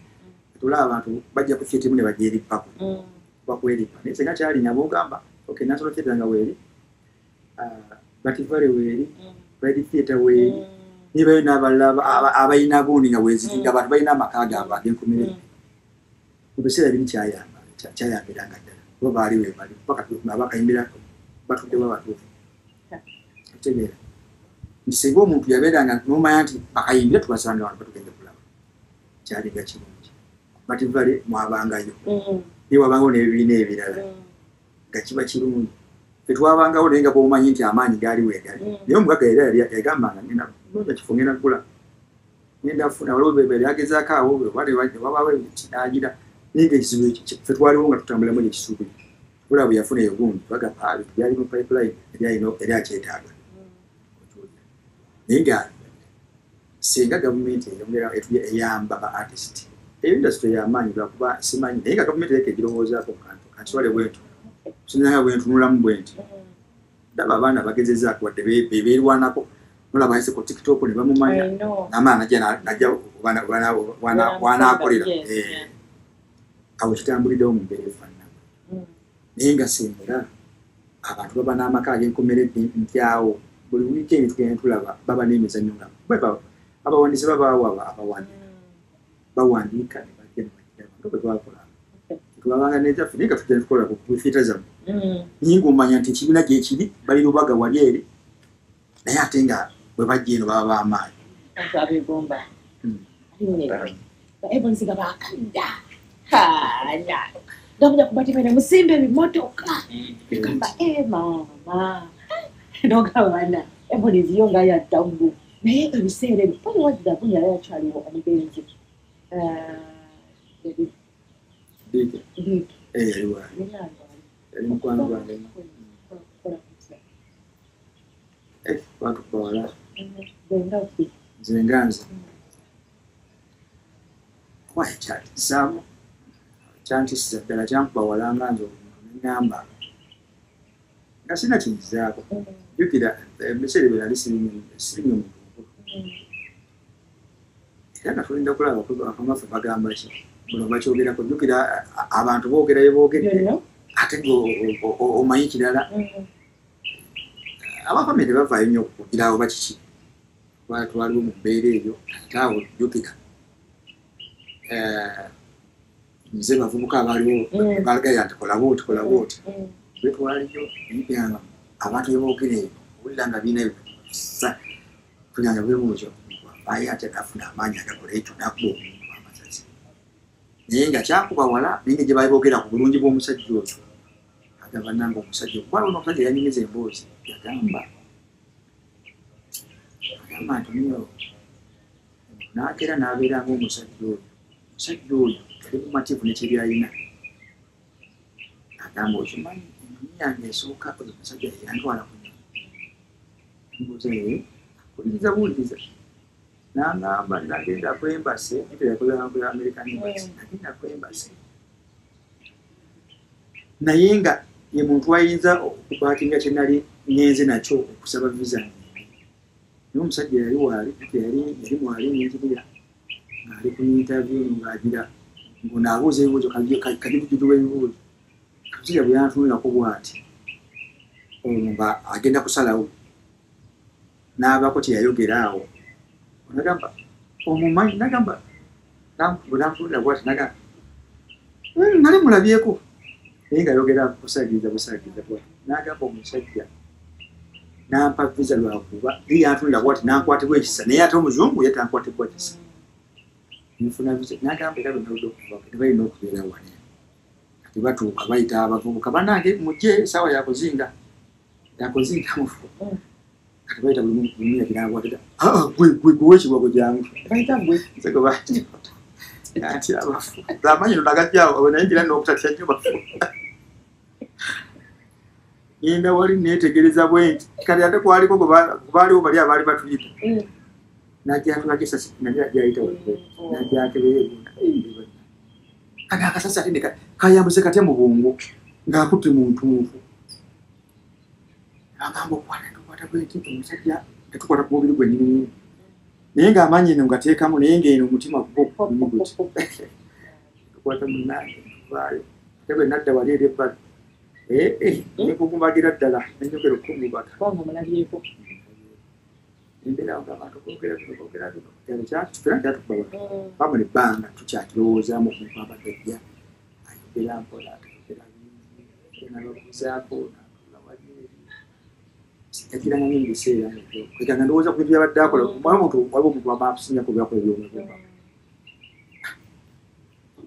tulaba abantu bajja ku theatre ne bagyerippako bakweripa naye singa kyalinya bw'ogamba okay National Theatre nga weeri Bativale weeri Pride Theatre weeri nibayo n'abalala abalina gundi nga weeziri nga abantu balina amaka gaabwe ag'enkomeredde mu biseera ebimu kyayambiranga ddala kuba baali weebali abakayimbira batuddewo abatuufu otegeera nti singa omuntu yabeeranga n'omanya nti bakayimbira tubasanga wano batugenda kulaba kyalinga kirungi. Bativale mwabangayo naye wabangawo n'ebibiina ebirala nga kiba kirungi tetwabangawo naye nga bw'omanyi nti amaanyi gaali weegali naye omugagga era yagambanga ngenda noonya kifo ngenda kugula ngenda funa waliwo byagezaako awo wabaawo kinaagira naye nga ekizibu ffe twaliwo nga tutambulamu ekisuubiro olaba bwe yafuna eyo gundi bagamba byali mu pipeline eri akyetaaga naye nga singa gavumenti eyongera eyamba ba artist eyo industry ey'amaanyi lwakuba simanyi naye nga gavumenti ereka egirowoozaako kantu kanswale bwentyo sinanga bwe ntunulamu bwe nti ndaba abaana bagezezaako wadde beerwanako nolaba ayise ku TikTok ne bamumanya n'amaana najja wanaakolera awo kitambuliddewo mu mbeera efaanana naye nga singa abantu baba n'amaka ag'enkomeredde nti awo buli wiikendi tugenda tulaba baba n'emizannyo nga abawandiisi babaawo abawandiika bawandiika ne bajja ne bagiraba nga bwe twakolanga tubabanga n'ekyaffe naye nga tujja tukola ku theatre zammwe naye ng'omanya nti ekibiina gye kiri bali Lubaga wali eri naye ate nga bwe bajja eno baba b'amaanyi. Abantu abeegomba Ebonies nga baakadda nga kubatimene musimbe ebimotoka gamba maama nogamba bana Ebonies yo nga yaddamu naye ebiseera ebyo pali wadda gunya yali akyaliwo omugenzi Yali mukwano gwange. Batukuba wala. Nze nga nze. Kyantisaamu. Kyantisiza ddala kyankuba wala nga nze omuntu ne ŋŋamba. Nga sirina kinzizaako. Jjukira ebiseera ebyo nali siri muntu mukulu. Era nga tulinda kulaba abaffe bagamba ki. Buno bakyogerako jjukira abantu boogera bye boogedde ate gwe omanyi kirala. Abafamire bavaayo nnyo okukugirawo bakiki. Twaliwo mu mbeera eyo ate awo jjukira. Nze bavubuka abaaliwo bagaya nti kola bw'oti kola bw'oti. Bwe twaliyo naye abantu bye boogera ebyo owulira nga birina ebikusa tulira nga bwebuuzo avaayo atya n'afuna amaanyi agakola ekyo n'akuba omuntu amasasi. Naye nga kyakuba wala naye nga gye baali boogera ku bulungi bw'omusajja oyo. Agamba nange omusajja okuba ono omusajja yanyumiza emboozi yagamba agamba nti niyo n'akeera n'abeera ng'omusajja oyo. Omusajja oyo yali mumativu ne kye byalina. Agamba okimanyi ennyonyi yange esooka oyo omusajja ye yantwala ku nnyonyi. Mbuuza ye akuwuliriza buwuliriza. N'angamba nagenda ku embassy, yakolera ku American Embassy, nagenda ku embassy. Naye nga ye muntu ayinza okubaakinga kye nali ngenze nakyo okusaba visa. Naye omusajja yali waali, yali mwali engineer ng'ali ku interview ng'agira ng'onaabuuza ebibuuzo kajubujubu w'ebibuuzo. Omusajja bwe yantunuulirako bw'ati olwo nga agenda kusalawo n'abaako kye yayogera awo. Nagamba omumanyi nagamba bwe nantunuulira bw'ati nagamba nali mulabyeko naye ng'ayogera kusaagiriza busaagiriza bw'ati. N'agamba omusajja n'ampa visa lwakuba ye yantunuulira bw'ati n'ankwatibwa ekisa naye ate omuzungu ye tankwatibwa kisa. Nfuna visa n'agamba era bwe naludde okuva tebalina okubeera wano. Kati batuuka bayita abavubuka bannange mujje essaawa yakuzinga mufu. Kati bayita buli muntu yagira akwatira gwe gwe gwe w'ekibwago jangu. Bayita gwe. Nze gwe bayita. Ati abafu. Amanyi no nagajjawo bwe nayingira n'okutatya nnyo bafu. Ngenda wali neetegereza bwe nti kati ate kwaliko gwe baaliwo bali abaali batuyita. Najja atulako essasi najja ayita wali najja akebera ebunda. Kati akasasi ate ne kayambuse katya mu bwongo ng'akutte mu ntuufu. Agamba okukwata tukwata bwe nti omusajja tetukwata ku mubiri gwe nnyini. Naye ng'amaanyi eno ngateekamu naye ng'eno omutima gwo guti. Tukwata munnange tuvaayo. Ate bwe nadda wali eri ebbali nekukumbagira ddala nenjogera okukungubaga. Kubanga omulabyeko. Embeera awo ng'abantu boogera bino boogera bino. Ffenna kyatukuba wala. Bamala ebbanga tukyakirowoozaamu omuntu abadde ajja ayogera mpola ayogera bingi n'ababuuzaako n'atuula wali eri. Yagiranga nnyo mu biseera ebyo. Kwegamba ndowooza ku bintu by'abadde akola. Omanyi omuntu waliwo omuntu w'aba akusinga ku by'akola eby'omugumba.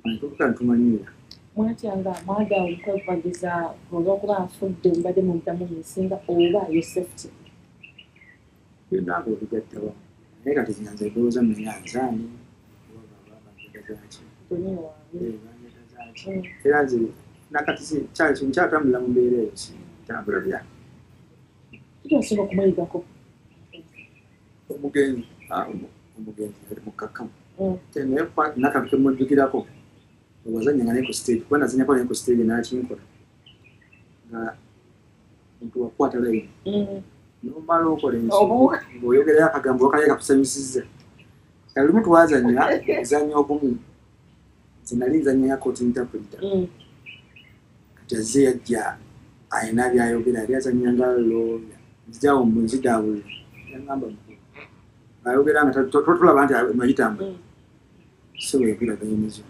Tutuuka ne tumanyiira. Mwatyanga mwagala okwevagiza olw'okuba afudde mubadde muyitamu ebisinga oba yo safety. Byonna nga obigatta wamu. Naye kati nze ndowooza mmenya nzaani oba banjagaza ki. Banjagaza ki. Era nze nakati nkyatambulira mu mbeera eyo ntambula bya. Kiki osinga okumuyigako? Omugenzi omugenzi yali mukkakkamu. Naye nakantu ke mmujjukirako wazannyanga naye ku stage kuba nazannyako naye ku stage n'akinkola nga muntu wakukwata layini n'omala okola ensobi ng'oyogerayo akagambo wakali kakusanyusizza. Kati lumu twazannya omuzannyo ogumu nze nali nzannya ya court interpreter. Kati azze yajja alina by'ayogera yali azannya nga lawyer. Nzijaawo mbu nzidaabulira yangamba mukulu ng'ayogera nga tolaba nti mayitambula. Ssebo yogera gayimizo.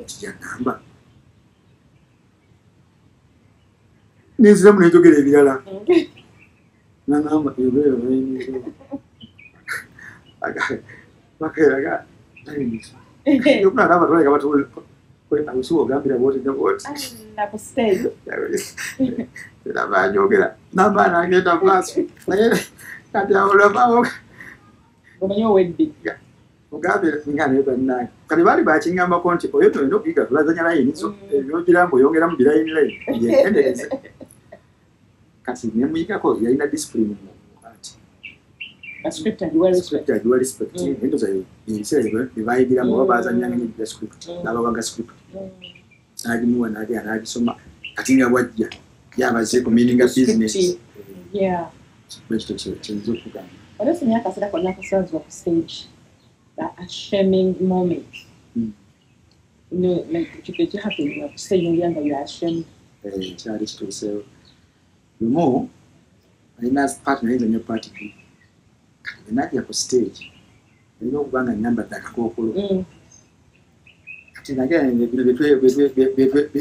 Kijagamba nenziramu nenjogera ebirala nangamba yogera gayimizo bakeeraga gayimizo yokuna naba toleka batuule abusiba ogambira bwoti ne bwoti naba njogera namba nagenda mu maaso naye kati awo olavawo omanyi owedde Mugambe nga naye bannange. Kati baali bakingambako nti oyo tolina okuyiga tulazanya layini zo ebyogira mbu oyongeramu birayini layini yeegendereze. Kati ne muyigako yalina discipline mu ati. Script agiwa respect. Agiwa respect. Endoza ebiseera bye bayigiramu oba baazannyanga n'ebya script. N'abawanga script. N'agimuwa n'agenda n'agisoma. Kati nga bw'ajja yabaze ku meaning of business. Yeah. Bwekityo kiyinza okugamba. Olw'ofunye akaseera konna akasanzibwa ku stage. A shaming moment. No, like you happen to say you're younger, you are ashamed. Kyali kituuseewo. Lumu alina part naye nzanya part B. Kati bwe najja ku stage nalina okuba nga nnyambadde akakookolo. Kati nagenda bino bye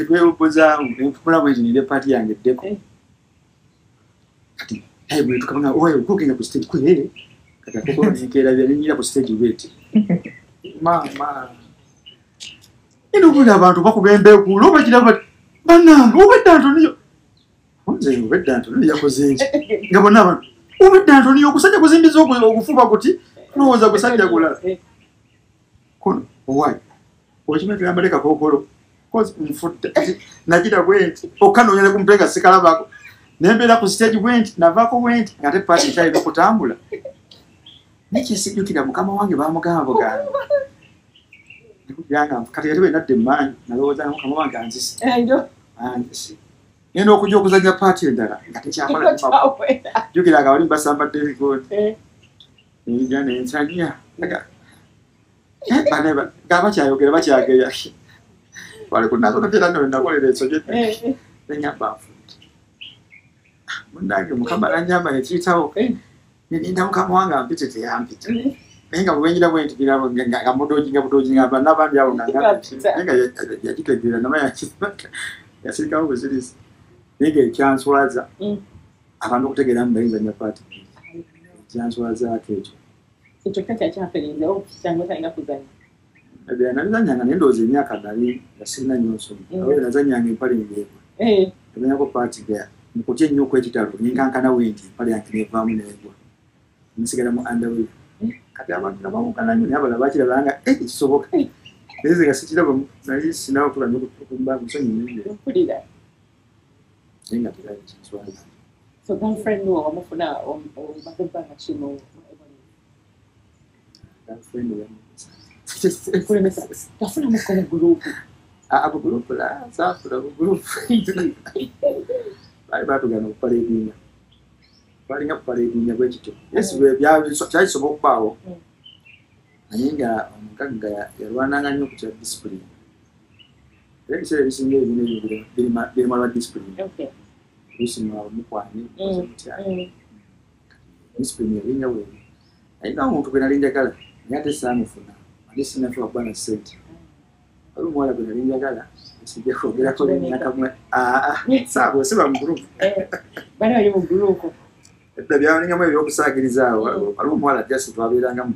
twewubbuzaamu ne nfumula bwe nti ninde part yange eddeko. Kati naye bwe tukabanga oyo okugenda ku stage kwe kati akakookolo nenkeerabira ne nnyira ku stage bweti. Maama eno buli abantu bakuba embeekuulo oba kiraba bannange obwedda Antonio. Nze obwedda Antonio yakoze eki nga bonna abantu obwedda Antonio okusajja kuzimbiza okufuba kuti kulowooza gusajja kulala. Kono owaayi okimanyi tuyambadde kakookolo kozi nfudde nagira bwe nti okkanoonya ne ku mutwe nga sikalabako ne mbeera ku stage bwe nti navaako bwe nti ng'ate paasi ekyalina okutambula. Nekisijjukira mukama wange baamugamba bugamba. Kati ate bwe nadda emmanju nalowooza mukama wange anzise. Anzise. Ngenda okujja okuzannya paati endala nga tekyakola. Jjukira nga bali mbasambadde ebikooti. Nja ne nsanya. Nga bakyayogera bakyageya. Wali ku nnazo era nno nakolera ensobi ne ngamba nfudde. Munnange mukama n'annyamba ne kiyitawo. Ninda mukama wange ampite teyampita. Naye nga bwe ngira bwe nti birabo nga mudooginga budooginga n'abandi awo nga naye nga yagitegeera namanya yasirikawo busirisi. Naye nga ekyanswaza abantu okutegeera mbu bayinza nnyo paati ekyanswazaako ekyo. Ekyo kyokka kyakyamperinze okusanga otalina kuzannya. Ebyo nabizannyanga naye ndowooza emyaka nali nga sirina nnyo nsonyi. Awo nazannyanga empale ng'egwa. Nazannyako paati nga mu kutya ennyo okw'ekitalo nenkankana bwe nti empale yange n'evaamu n'egwa. Nsigala mu underwear. Kati abantu nga bawukana nnyo naye abalala bakiraba nga kisoboka. Naye nze nga sikiraba nali sinawo kutuula nnyo kumba nsonyi nnyingi. Mpulira. Naye nga tewali kinswaza. So girlfriend wo wamufuna omaze ebbanga ki mu Ebony? Girlfriend yamulemesa. Nkulemesa. Tafunamuko mu gurupu? Abo gurupu la saafuna mu gurupu. Baali baatugana okupaleedinya. Balinga kupaleedinya bwe kityo. Yes, kyakisobola okubaawo. Naye nga omugagga yalwananga nnyo ku kya discipline. Era ebiseera ebisinga ebibiina ebyo birimu lwa discipline. Oluusi mukwanye, mukoze mutya. Discipline yalinga bweri. Naye nga omuntu gwe nali njagala naye ate saamufuna. Ate sinnafuba kuba na ssente. Waliwo omuwala gwe nali njagala sijja kwogerako n'emyaka saabo siba mu gurupu. Bali bali mu gurupu. Edda byalingamu ebyokusaagiriza awo. Waliwo omuwala just twabeerangamu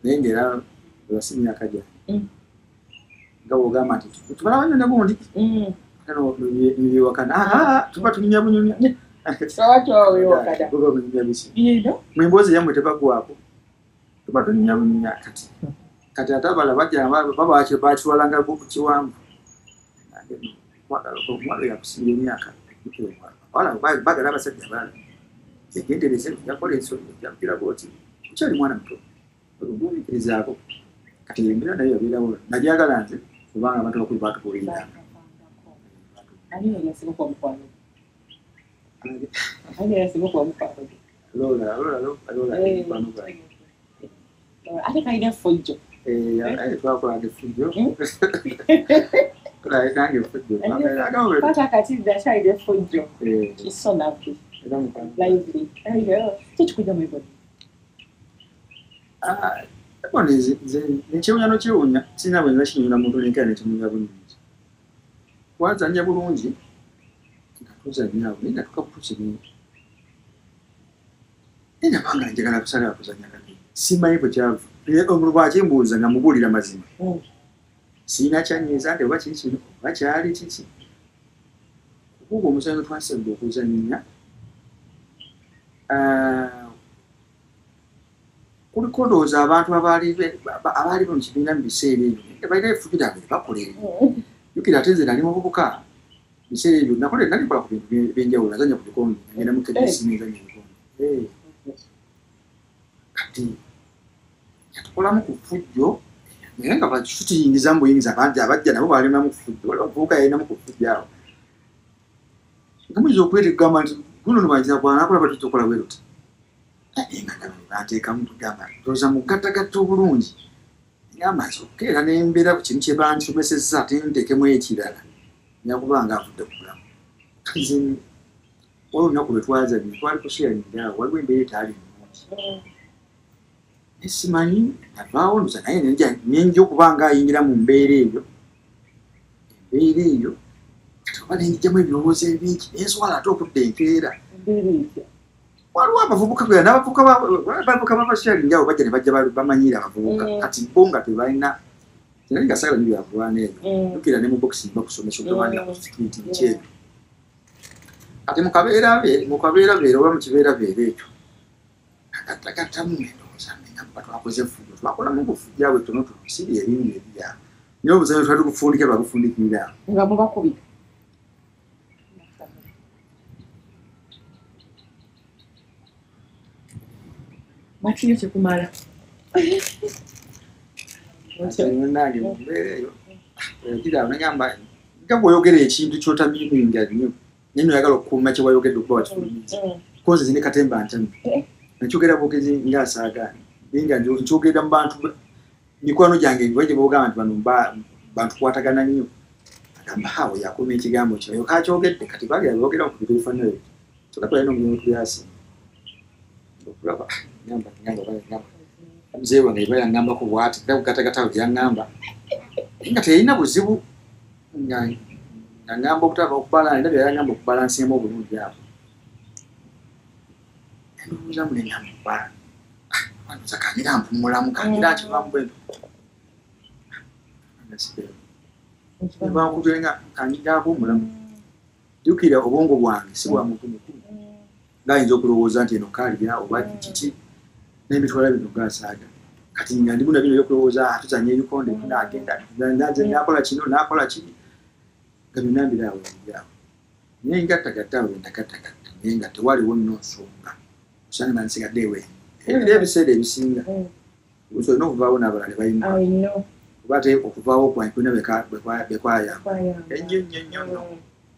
naye ng'era wasi myaka gyange. Nga bw'ogamba nti tubalaba nnyo ne gundi. Nebyewakana tuba tunyumya bunyumya. Tuba bunyumya biki. Mu emboozi yammwe tebaggwaako. Tuba tunyumya bunyumya kati. Kati ate abalala bajja baba bakiwalanga kiwanvu. Omuwala yakusinga emyaka. Baagala abasajja abalala. Yegendereze yakola ensobi yakugira bw'oti okyali mwana muto. Ogumiikirizaako. Kati embeera nayo yabeerawo. Nagyagala nze kubanga abantu abakulu baatubuuliranga. Ani yali asinga okuba mukwano gwo? Ani yali asinga okuba mukwano gwo? Lola, mukwano gwange. Ate kalina effujjo. Twakolanga effujjo. Nange effujjo. Kwata akatidde akyalina effujjo. She's so lovely. Lively. Ki ekikujja mu Ebony? Ebony nze nekyewuunya n'okyewuunya sirina bwe nza kinyumira muntu nenkera nekimunyumira bulungi. Twazannya bulungi nga tuzannya awo naye nga tukabutukirimu. Naye nabanga njagala kusala kuzannya kati. Simanyi bwe kyava. Omuntu bw'akimbuuza nga mubuulira mazima. Sirina kyanyiiza nti oba kiri kino oba kyali kiki. Okuba omuzannyo twasemba okuzannya Kuliko ndowooza abantu abaali mu kibiina mu biseera ebyo balina effujo lyabwe bakola ebyo. Jjukira ate nze nali muvubuka biseera ebyo nalikola ku bintu ebyenjawulo, nazannya ku bikonde, nagenda mu KBC nenzannya ebikonde. Kati yatukolamu ku ffujjo naye nga tukiyingiza mu buyingiza bangi abajja nabo balinamu ku ffujjo, waliwo omuvubuka yalinamu ku ffujjo awo. Nga muyinza okwetegamba nti guno no bayinza kwanakola batujja okukola bwe luti. Naye nga ndaba ne banteekamu tugamba ndowooza mugattagatta obulungi. Ngamba nti okukeera ne mbeera ku kintu kye bansomesezza ate nteekemu ekirala nja kuba nga avudde ku bulamu. Kati nze waliwo olunaku lwe twazannya twali ku sharing awo waliwo embeera etaali nnungi. Naye simanyi navaawo ndowooza naye ne nja okuba nga ayingira mu mbeera eyo. Embeera eyo kati oba ne nzigyamu ebirowoozo ebingi ne nswala ate okudda enkeera. Waliwo abavubuka n'abavubuka b'abasharing awo bajja ne bajja bamanyiira abavubuka kati bo nga tebalina nali nga saagala nnyo byakulwana ebyo. Jjukira ne mu boxing bakusomesa okulwanira ku street biki ebyo. Kati mu kabeerabeera oba mu kibeerabeera ekyo agattagattamu endowooza nga twakoze effujjo twakolamu ku ffujjo awo ettonotono si byebingi ebya naye obuzanyo twali tugufundikira twagufundikirira awo. Nga mubakubira. Makiyo kyekumala. Munnange mu mbeera eyo ogira nagamba nga bw'oyogera ekintu ky'otamiininga nnyo naye n'oyagala okukuuma kye wayogedde okuba wakifulumiza. Ko nze ne katemba ntambi. Nakyogera bwogezi ng'asaaga naye nga nkyogera mu bantu mikwano gyange gye boogamba nti bano bantu kwatagana nnyo. Agamba awo yakuuma ekigambo kye oyo kakyogedde kati baagala boogera ku bintu ebifaanana ebyo. Kyokka twalina omulimu tubyasiima. Okulaba ngamba muzeeyi wange eba yaŋŋambako bw'ati era kugattagatta awo bye yaŋŋamba naye nga teyalina buzibu nga ŋŋamba obutaba okubalansa era bye yaŋŋamba okubalansingamu obulungi awo. Ndowoozamu ne ŋŋamba ndowooza kangira mpummulamu kangira nkivamu bwe ntyo. Ne bankubira nga kangira mpummulamu. Jjukira obwongo bwange si bwa muntu mukulu ng'ayinza okulowooza nti eno kaalya oba kiki n'emitwalo bino gaasaaga. Kati nga ndimu na bino ebyokulowooza tuzannya ebikonde tunaagenda naakola kino naakola kiri nga byonna mbiraawo ebiraawo. Naye ngattagatta awo ndagattagatta naye nga tewaliwo nno nsonga osanga nansigadde eweeyo. Era ebiseera ebisinga olina okuvaawo n'abalala ne bayimuka oba ate okuvaawo kwange kulina bekwayamba ennyo nnyo nnyo nno.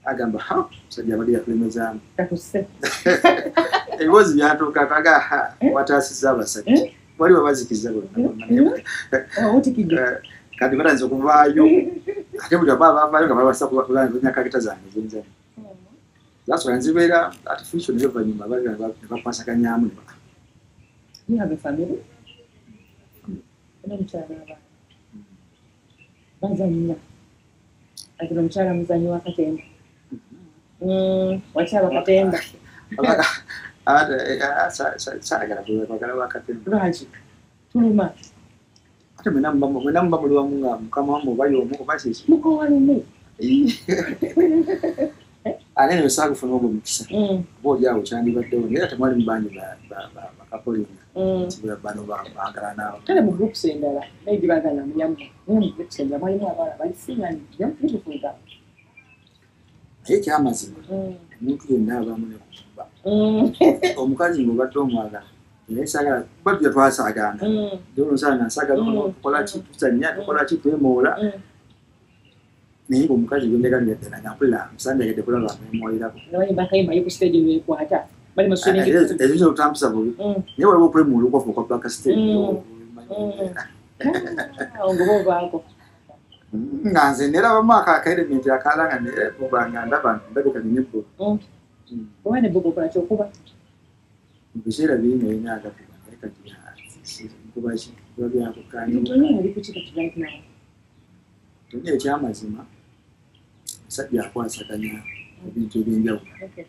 Agamba ha musajja abadde yatulemezaamu. Ebibuuzo byatuuka aga ha wataasizza abasajja wali wabazikiza bonna bonna. Kati batandise okuvaayo ate buli aba bavaayo nga babasa kulanya kakita zange zenzannya. Zasooka nzibeera artificial naye oluvannyuma ne bakwasaganyaamu ne You have a family? N'omukyala n'abaana. Bazannya. Ati omukyala muzannyi wa katemba. Wakyaba katemba. Saagala kwagala wa katemba. Lwaki? Tuluma. Ate mwenna muba muli wamu nga mukama wammwe oba y'omu oba kiki? Mukoowa lumu. Ate nno saagufuna ogwo mukisa. Oba oli awo kyandibaddewo naye era temwalimu bangi bakapolinga. Bano baagalana. Kale mu groups endala maybe baagala mulyamu naye mu groups endala mwalimu abawala bali singa young beautiful girl. Naye ekyamazima omuntu yenna abaamu ne kukuba. Omukazi ng'obadde omwagala naye saagala kuba tujja twasaagana. Nsaaga nsaagala tukola ki tuzannya tukola ki twemoola. Naye ng'omukazi gwe njagalira ddala nga mpulira musanjagadde kulaba amwemoolirako. Nga bayimba akayimba ye ku stage neekwata. Bali mu swimming pool. Ekyo otampusa bubi. Naye waliwo okwemoola okwaffe okwa back stage. Ngoba ovaako. Nga nze nerabamu akaelement akalala nga nebuba nga ndaba ndabika nina ebbuba. Oba nebbuba okola ki okuba? Mu biseera bingi nalina agakuba naye kati nkuba ki kuba byakukkaanya. Tony ali ku ki kati right now? Tony ekyamazima musajja akwasaganya ebintu ebyenjawulo. Naye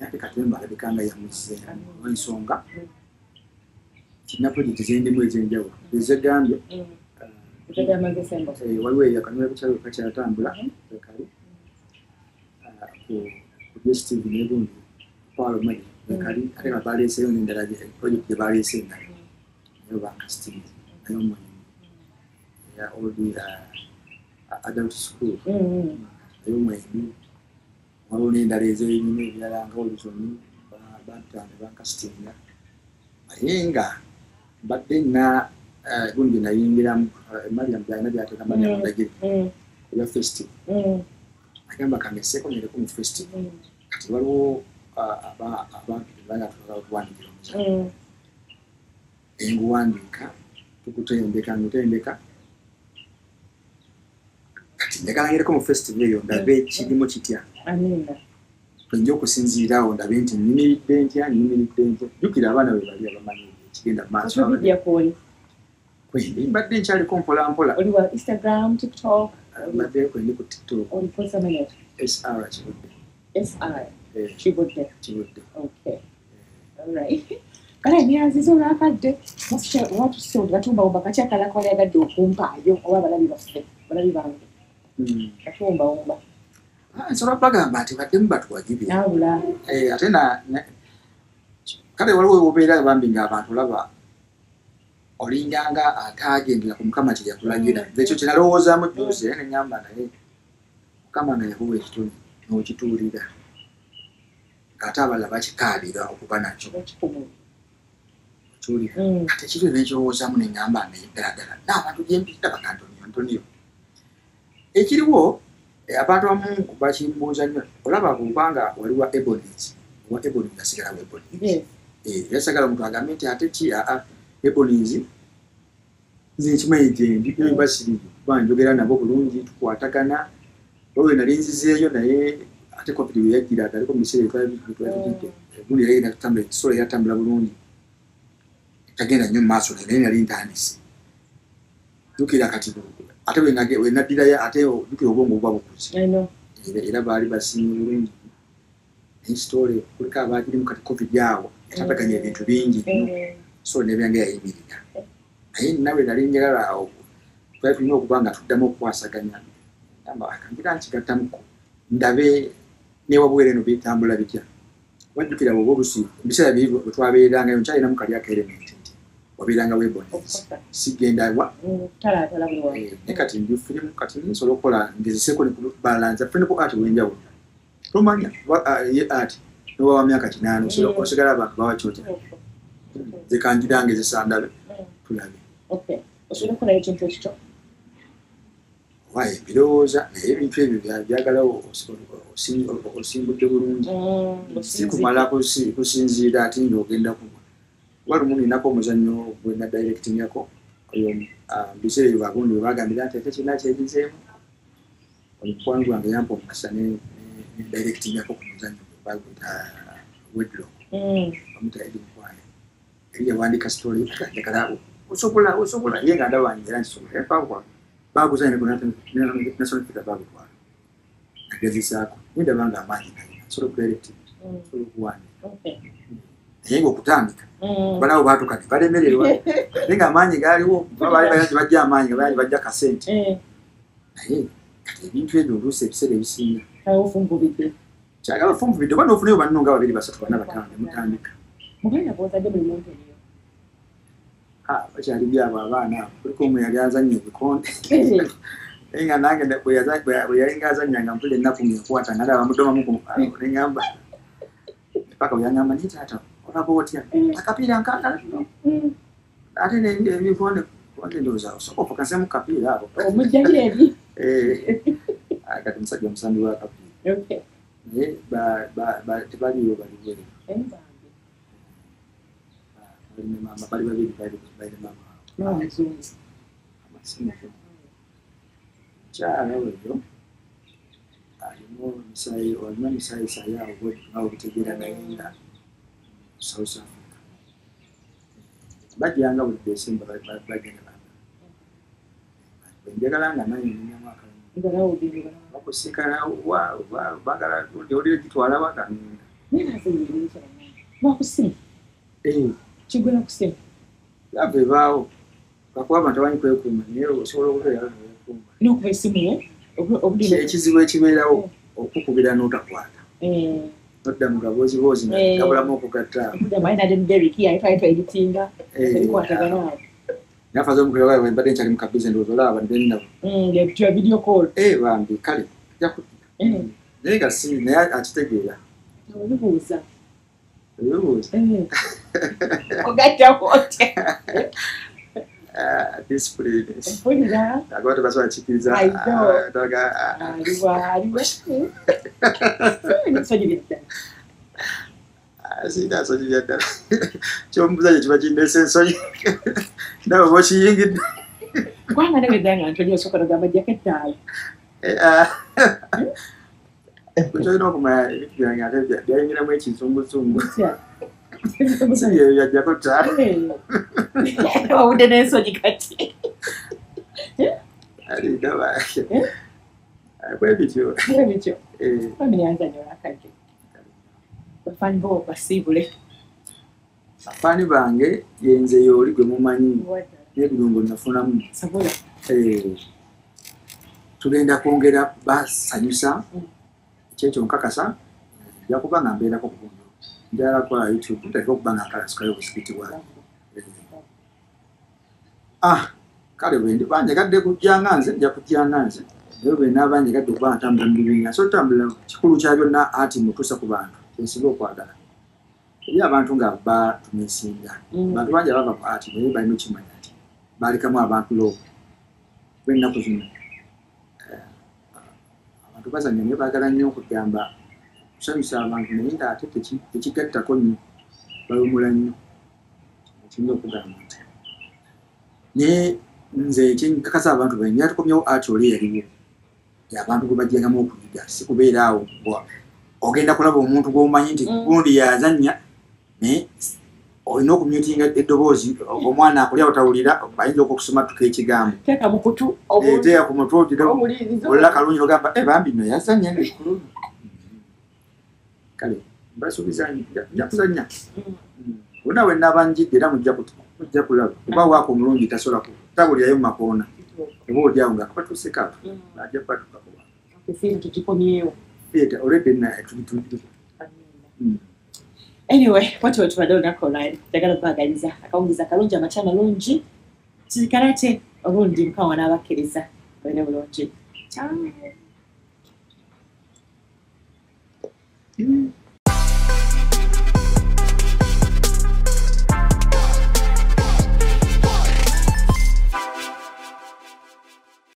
ate katemba alabika nga yamuzzeemu olw'ensonga kirina pulojekiti zendimu ez'enjawulo ezegambye waliwo eyakanula bukyalo kakyatambula kali ku DSTV n'egundi Paul Magi kali ate nga baleeseeyo n'endala pulojekiti gye baleese endala. Nayo bankasitinze nayo mwembi ya old adult school nayo mwembi waliwo n'endala ez'ebinyuma ebirala nga Oluzoni bantanda bankasitinga naye nga mbadde nna gundi nayingiramu Mariam byalina byateeka Mariam Ndagire ebya festival agamba kangeseeko ngereko mu festival kati waliwo abantu banga twagala okuwandiikira omuzannyo enguwandiika tukutendeka ngutendeka kati njagala ngereko mu festival eyo ndabe kirimu kitya nja okusinziiraawo ndabe nti nnyimiridde ntya jjukira abaana bwe bali abamanyi ekigenda mu maaso kwendi mbadde nkyaliko mpola mpola. Oli wa Instagram, TikTok? Mbadde kwendi ku TikTok. Oli minute. SR Kibudde. SR Kibudde. Kibudde. Okay. All right. Kale nyanziza olwakadde watusobola batumbawumba kati akalala kwali okumpaayo oba abalabi baffe abalabi bange batumbawumba. Nsobola bagamba nti baddemu batuwagibye. Ate kale waliwo obeera bambi ng'abantu olaba olinganga ataagendera ku Mukama kye yakulagira. Ekyo kye nalowoozaamu jjuuzi era ne ŋŋamba naye Mukama nga yakuwa ekitone n'okituulira ng'ate abalala bakikaabira okuba nakyo. Okiwulira? Kati ekiro ne nkirowoozaamu ne ŋŋamba naye ddala ddala n'abantu gye mpita baga Antonio Antonio. Ekiriwo abantu abamu bakimbuuza nnyo olaba bw'obanga wali wa Ebonies owa Ebonies asigala wa Ebonies. Era sagala omuntu agambe nti ate ki Ebonies nze nkimanyi gyendi eba siriyo kuba njogera nabo bulungi tukwatagana olwo nali nzizeeyo naye ate COVID we yajjira aliko mu biseera ebitwali gundi yali natambula ekisolo yatambula bulungi tagenda nnyo mu maaso naye nali ntandise jjukira kati ate we naddirayo ate jjukira obwongo buba bukuze era baali basiimye bulungi naye sitole kuliko abaagirimu kati COVID awo yatataganya ebintu bingi nnyo so nebyange yayimirira naye nawe nali njagala awo twali tulina okuba nga tuddamu okukwasaganya gamba akangira nkigattamuko ndabe newabweru eno bitambula bitya wajjukira bw'oba olusi ebiseera biri bwe twabeerangayo nkyalinamu kali aka element nti wabeeranga Ebonies sigenda wa naye kati ndi firimu kati nsobola okukola ngezeseeko ne kubalanza firimu art ow'enjawulo tomanya ye art noba wa myaka 8 osigala abantu bawa kyotya nze kangira ngezesa ndabe tulabe. Osobola okukola ekintu ekikyo? Oba ebirowooza naye ebintu ebyo byagala osimbudde bulungi si kumala kusinziira ate ng'ogenda kuba kuba lumu ninako omuzannyo gwe nadirectingako oyo biseera ebyo bagundi bwe bagambira nti ate kirina kyebizeemu omukwano gwange yampa omukisa ne directingako ku muzannyo gwe baguyita Wedlock bamuyita Eddie Mukwaya eri yawandiika story njagala osobola ye nga ndaba era nkisobola baguzanya ne National Theatre bagutwala nagezesaako naye ndaba nga amaanyi galina nsobola okudirecting nsobola okuwandiika naye ng'okutandika balabo baatuuka ne balemererwa naye ng'amaanyi gaaliwo baali balina bajja amaanyi nga baali bajja kasente naye kati ebintu ebyo oluusi ebiseera ebisinga kyagala ofunvubidde oba n'ofunayo banno nga 2 3 4 5 ne mutandika. Muganda bw'ozadde buli muntu eriyo? Bakyali byabo abaana abo kuliko omu yali azannya ebikonde naye nga nange bwe yalinga azannya nga mpulira ennaku ng'enkwata nga ndaba mudomamu ne ŋŋamba paka bwe yaŋŋamba naye taata olaba otya akapiira nkaagala nnyo ate n'ebikonde konde ndowooza osooka ofokaseemu ku kapiira ako omujjayo eri kati musajja omusambi w'akapiira naye tebaliiwo bali bweru mama bali babiri bali mama muzungu mukyala oyo alimu omusaayi olina omusaayi awo nga obitegeera naye nga South Africa bajjanga buli December bagenda bamba bwe njagala nga nange nninamu akalungi bakusiikana baagala oli gitwala waka bakusiima kigwera kusiima lava ebaawo lwakuba abantu abamanyi kwekuuma naye osobola okubeerawo newekuuma n'okuba essimu ye ekizibu ekibeerawo okukubira n'otakwata Nodda mu gabooziboozi gabulamu okugatta. Nafaza omukulaba bwe mbadde nkyali mu kabizi ndowooza olaba abantu benina. Bambi kale naye nga si naye akitegeera. Obibuuza. Obibuuza. Ogattako otya? Discipline. Mpulira. Abantu basobola kikkiriza. Aliwa. Nsonyi byaddala. Sirina nsonyi byaddala. Kyombuuza kye kiba kindeese ensonyi. Nawe oba okiyingidde. Kubanga nabedda nga ntoli osooka nogamba jjako ettaala. Kyolina okumanya ebintu byange ate byayingiramu ekizunguzungu. Si byebyo byajjako ttaala. Wawudde n'ensonyi kati. Ndaba bwe bityo. Bwe bityo. Family yanzannya olwakadde. Bafaani bo basiibule. Bafaani bange yenze y'oli gwe mumanyi n'ebirungo nafunamu. Sobola. Tugenda kwongera basanyusa kyekyo nkakasa nja kuba nga mbeerako ku buntu. Njagala kukola YouTube nteeka okuba nga nkalasikayo obusikiti bwange. Kale bwe ndiba njagadde kujja nga nze nja kujja nga nze naye bwe naaba njagadde okuba ntambula mu bibiina so tambula kikulu kya byonna ati mutuusa ku bantu kyensinga okwagala. Eri abantu nga batumisinga. Abantu bangi abava ku ati naye balina okukimanya nti balekamu abantu loobu bw'ennaku zino. Abantu bazannya naye baagala nnyo okugamba okusanyusa abantu naye ng'ate tekigattako nnyo bawemula nnyo. Kiyinza okugamba nti naye nze kyenkakasa abantu bange yatukomyewo ati oli yaliwo abantu gwe bajjangamu okuyiga si kubeera awo ogenda kulaba omuntu gw'omanyi nti gundi yazannya naye olina okumyutinga eddoboozi omwana akulya otawulira ayinza okukusumatuka ekigambo. Teeka mu kutu teeka ku mutwe olira kalungi ogamba bambi nno yazannya nekululu. Kale mbasuubiza nja kuzannya. Bonna we naaba njidde era mujja kulaba kuba waako omulungi tasobola tawulirayo mu makoona oba oli awo nga kabatuuseko ato ajja kubatukako. Tugikomyewo. Theatre already na tuli. Anyway, watu tubadde olunaku olwaleero njagala okubaagaliza akawungiza akalungi amakya amalungi kizikalate olundi Mukama n'abakkiriza olina bulungi. Ciao.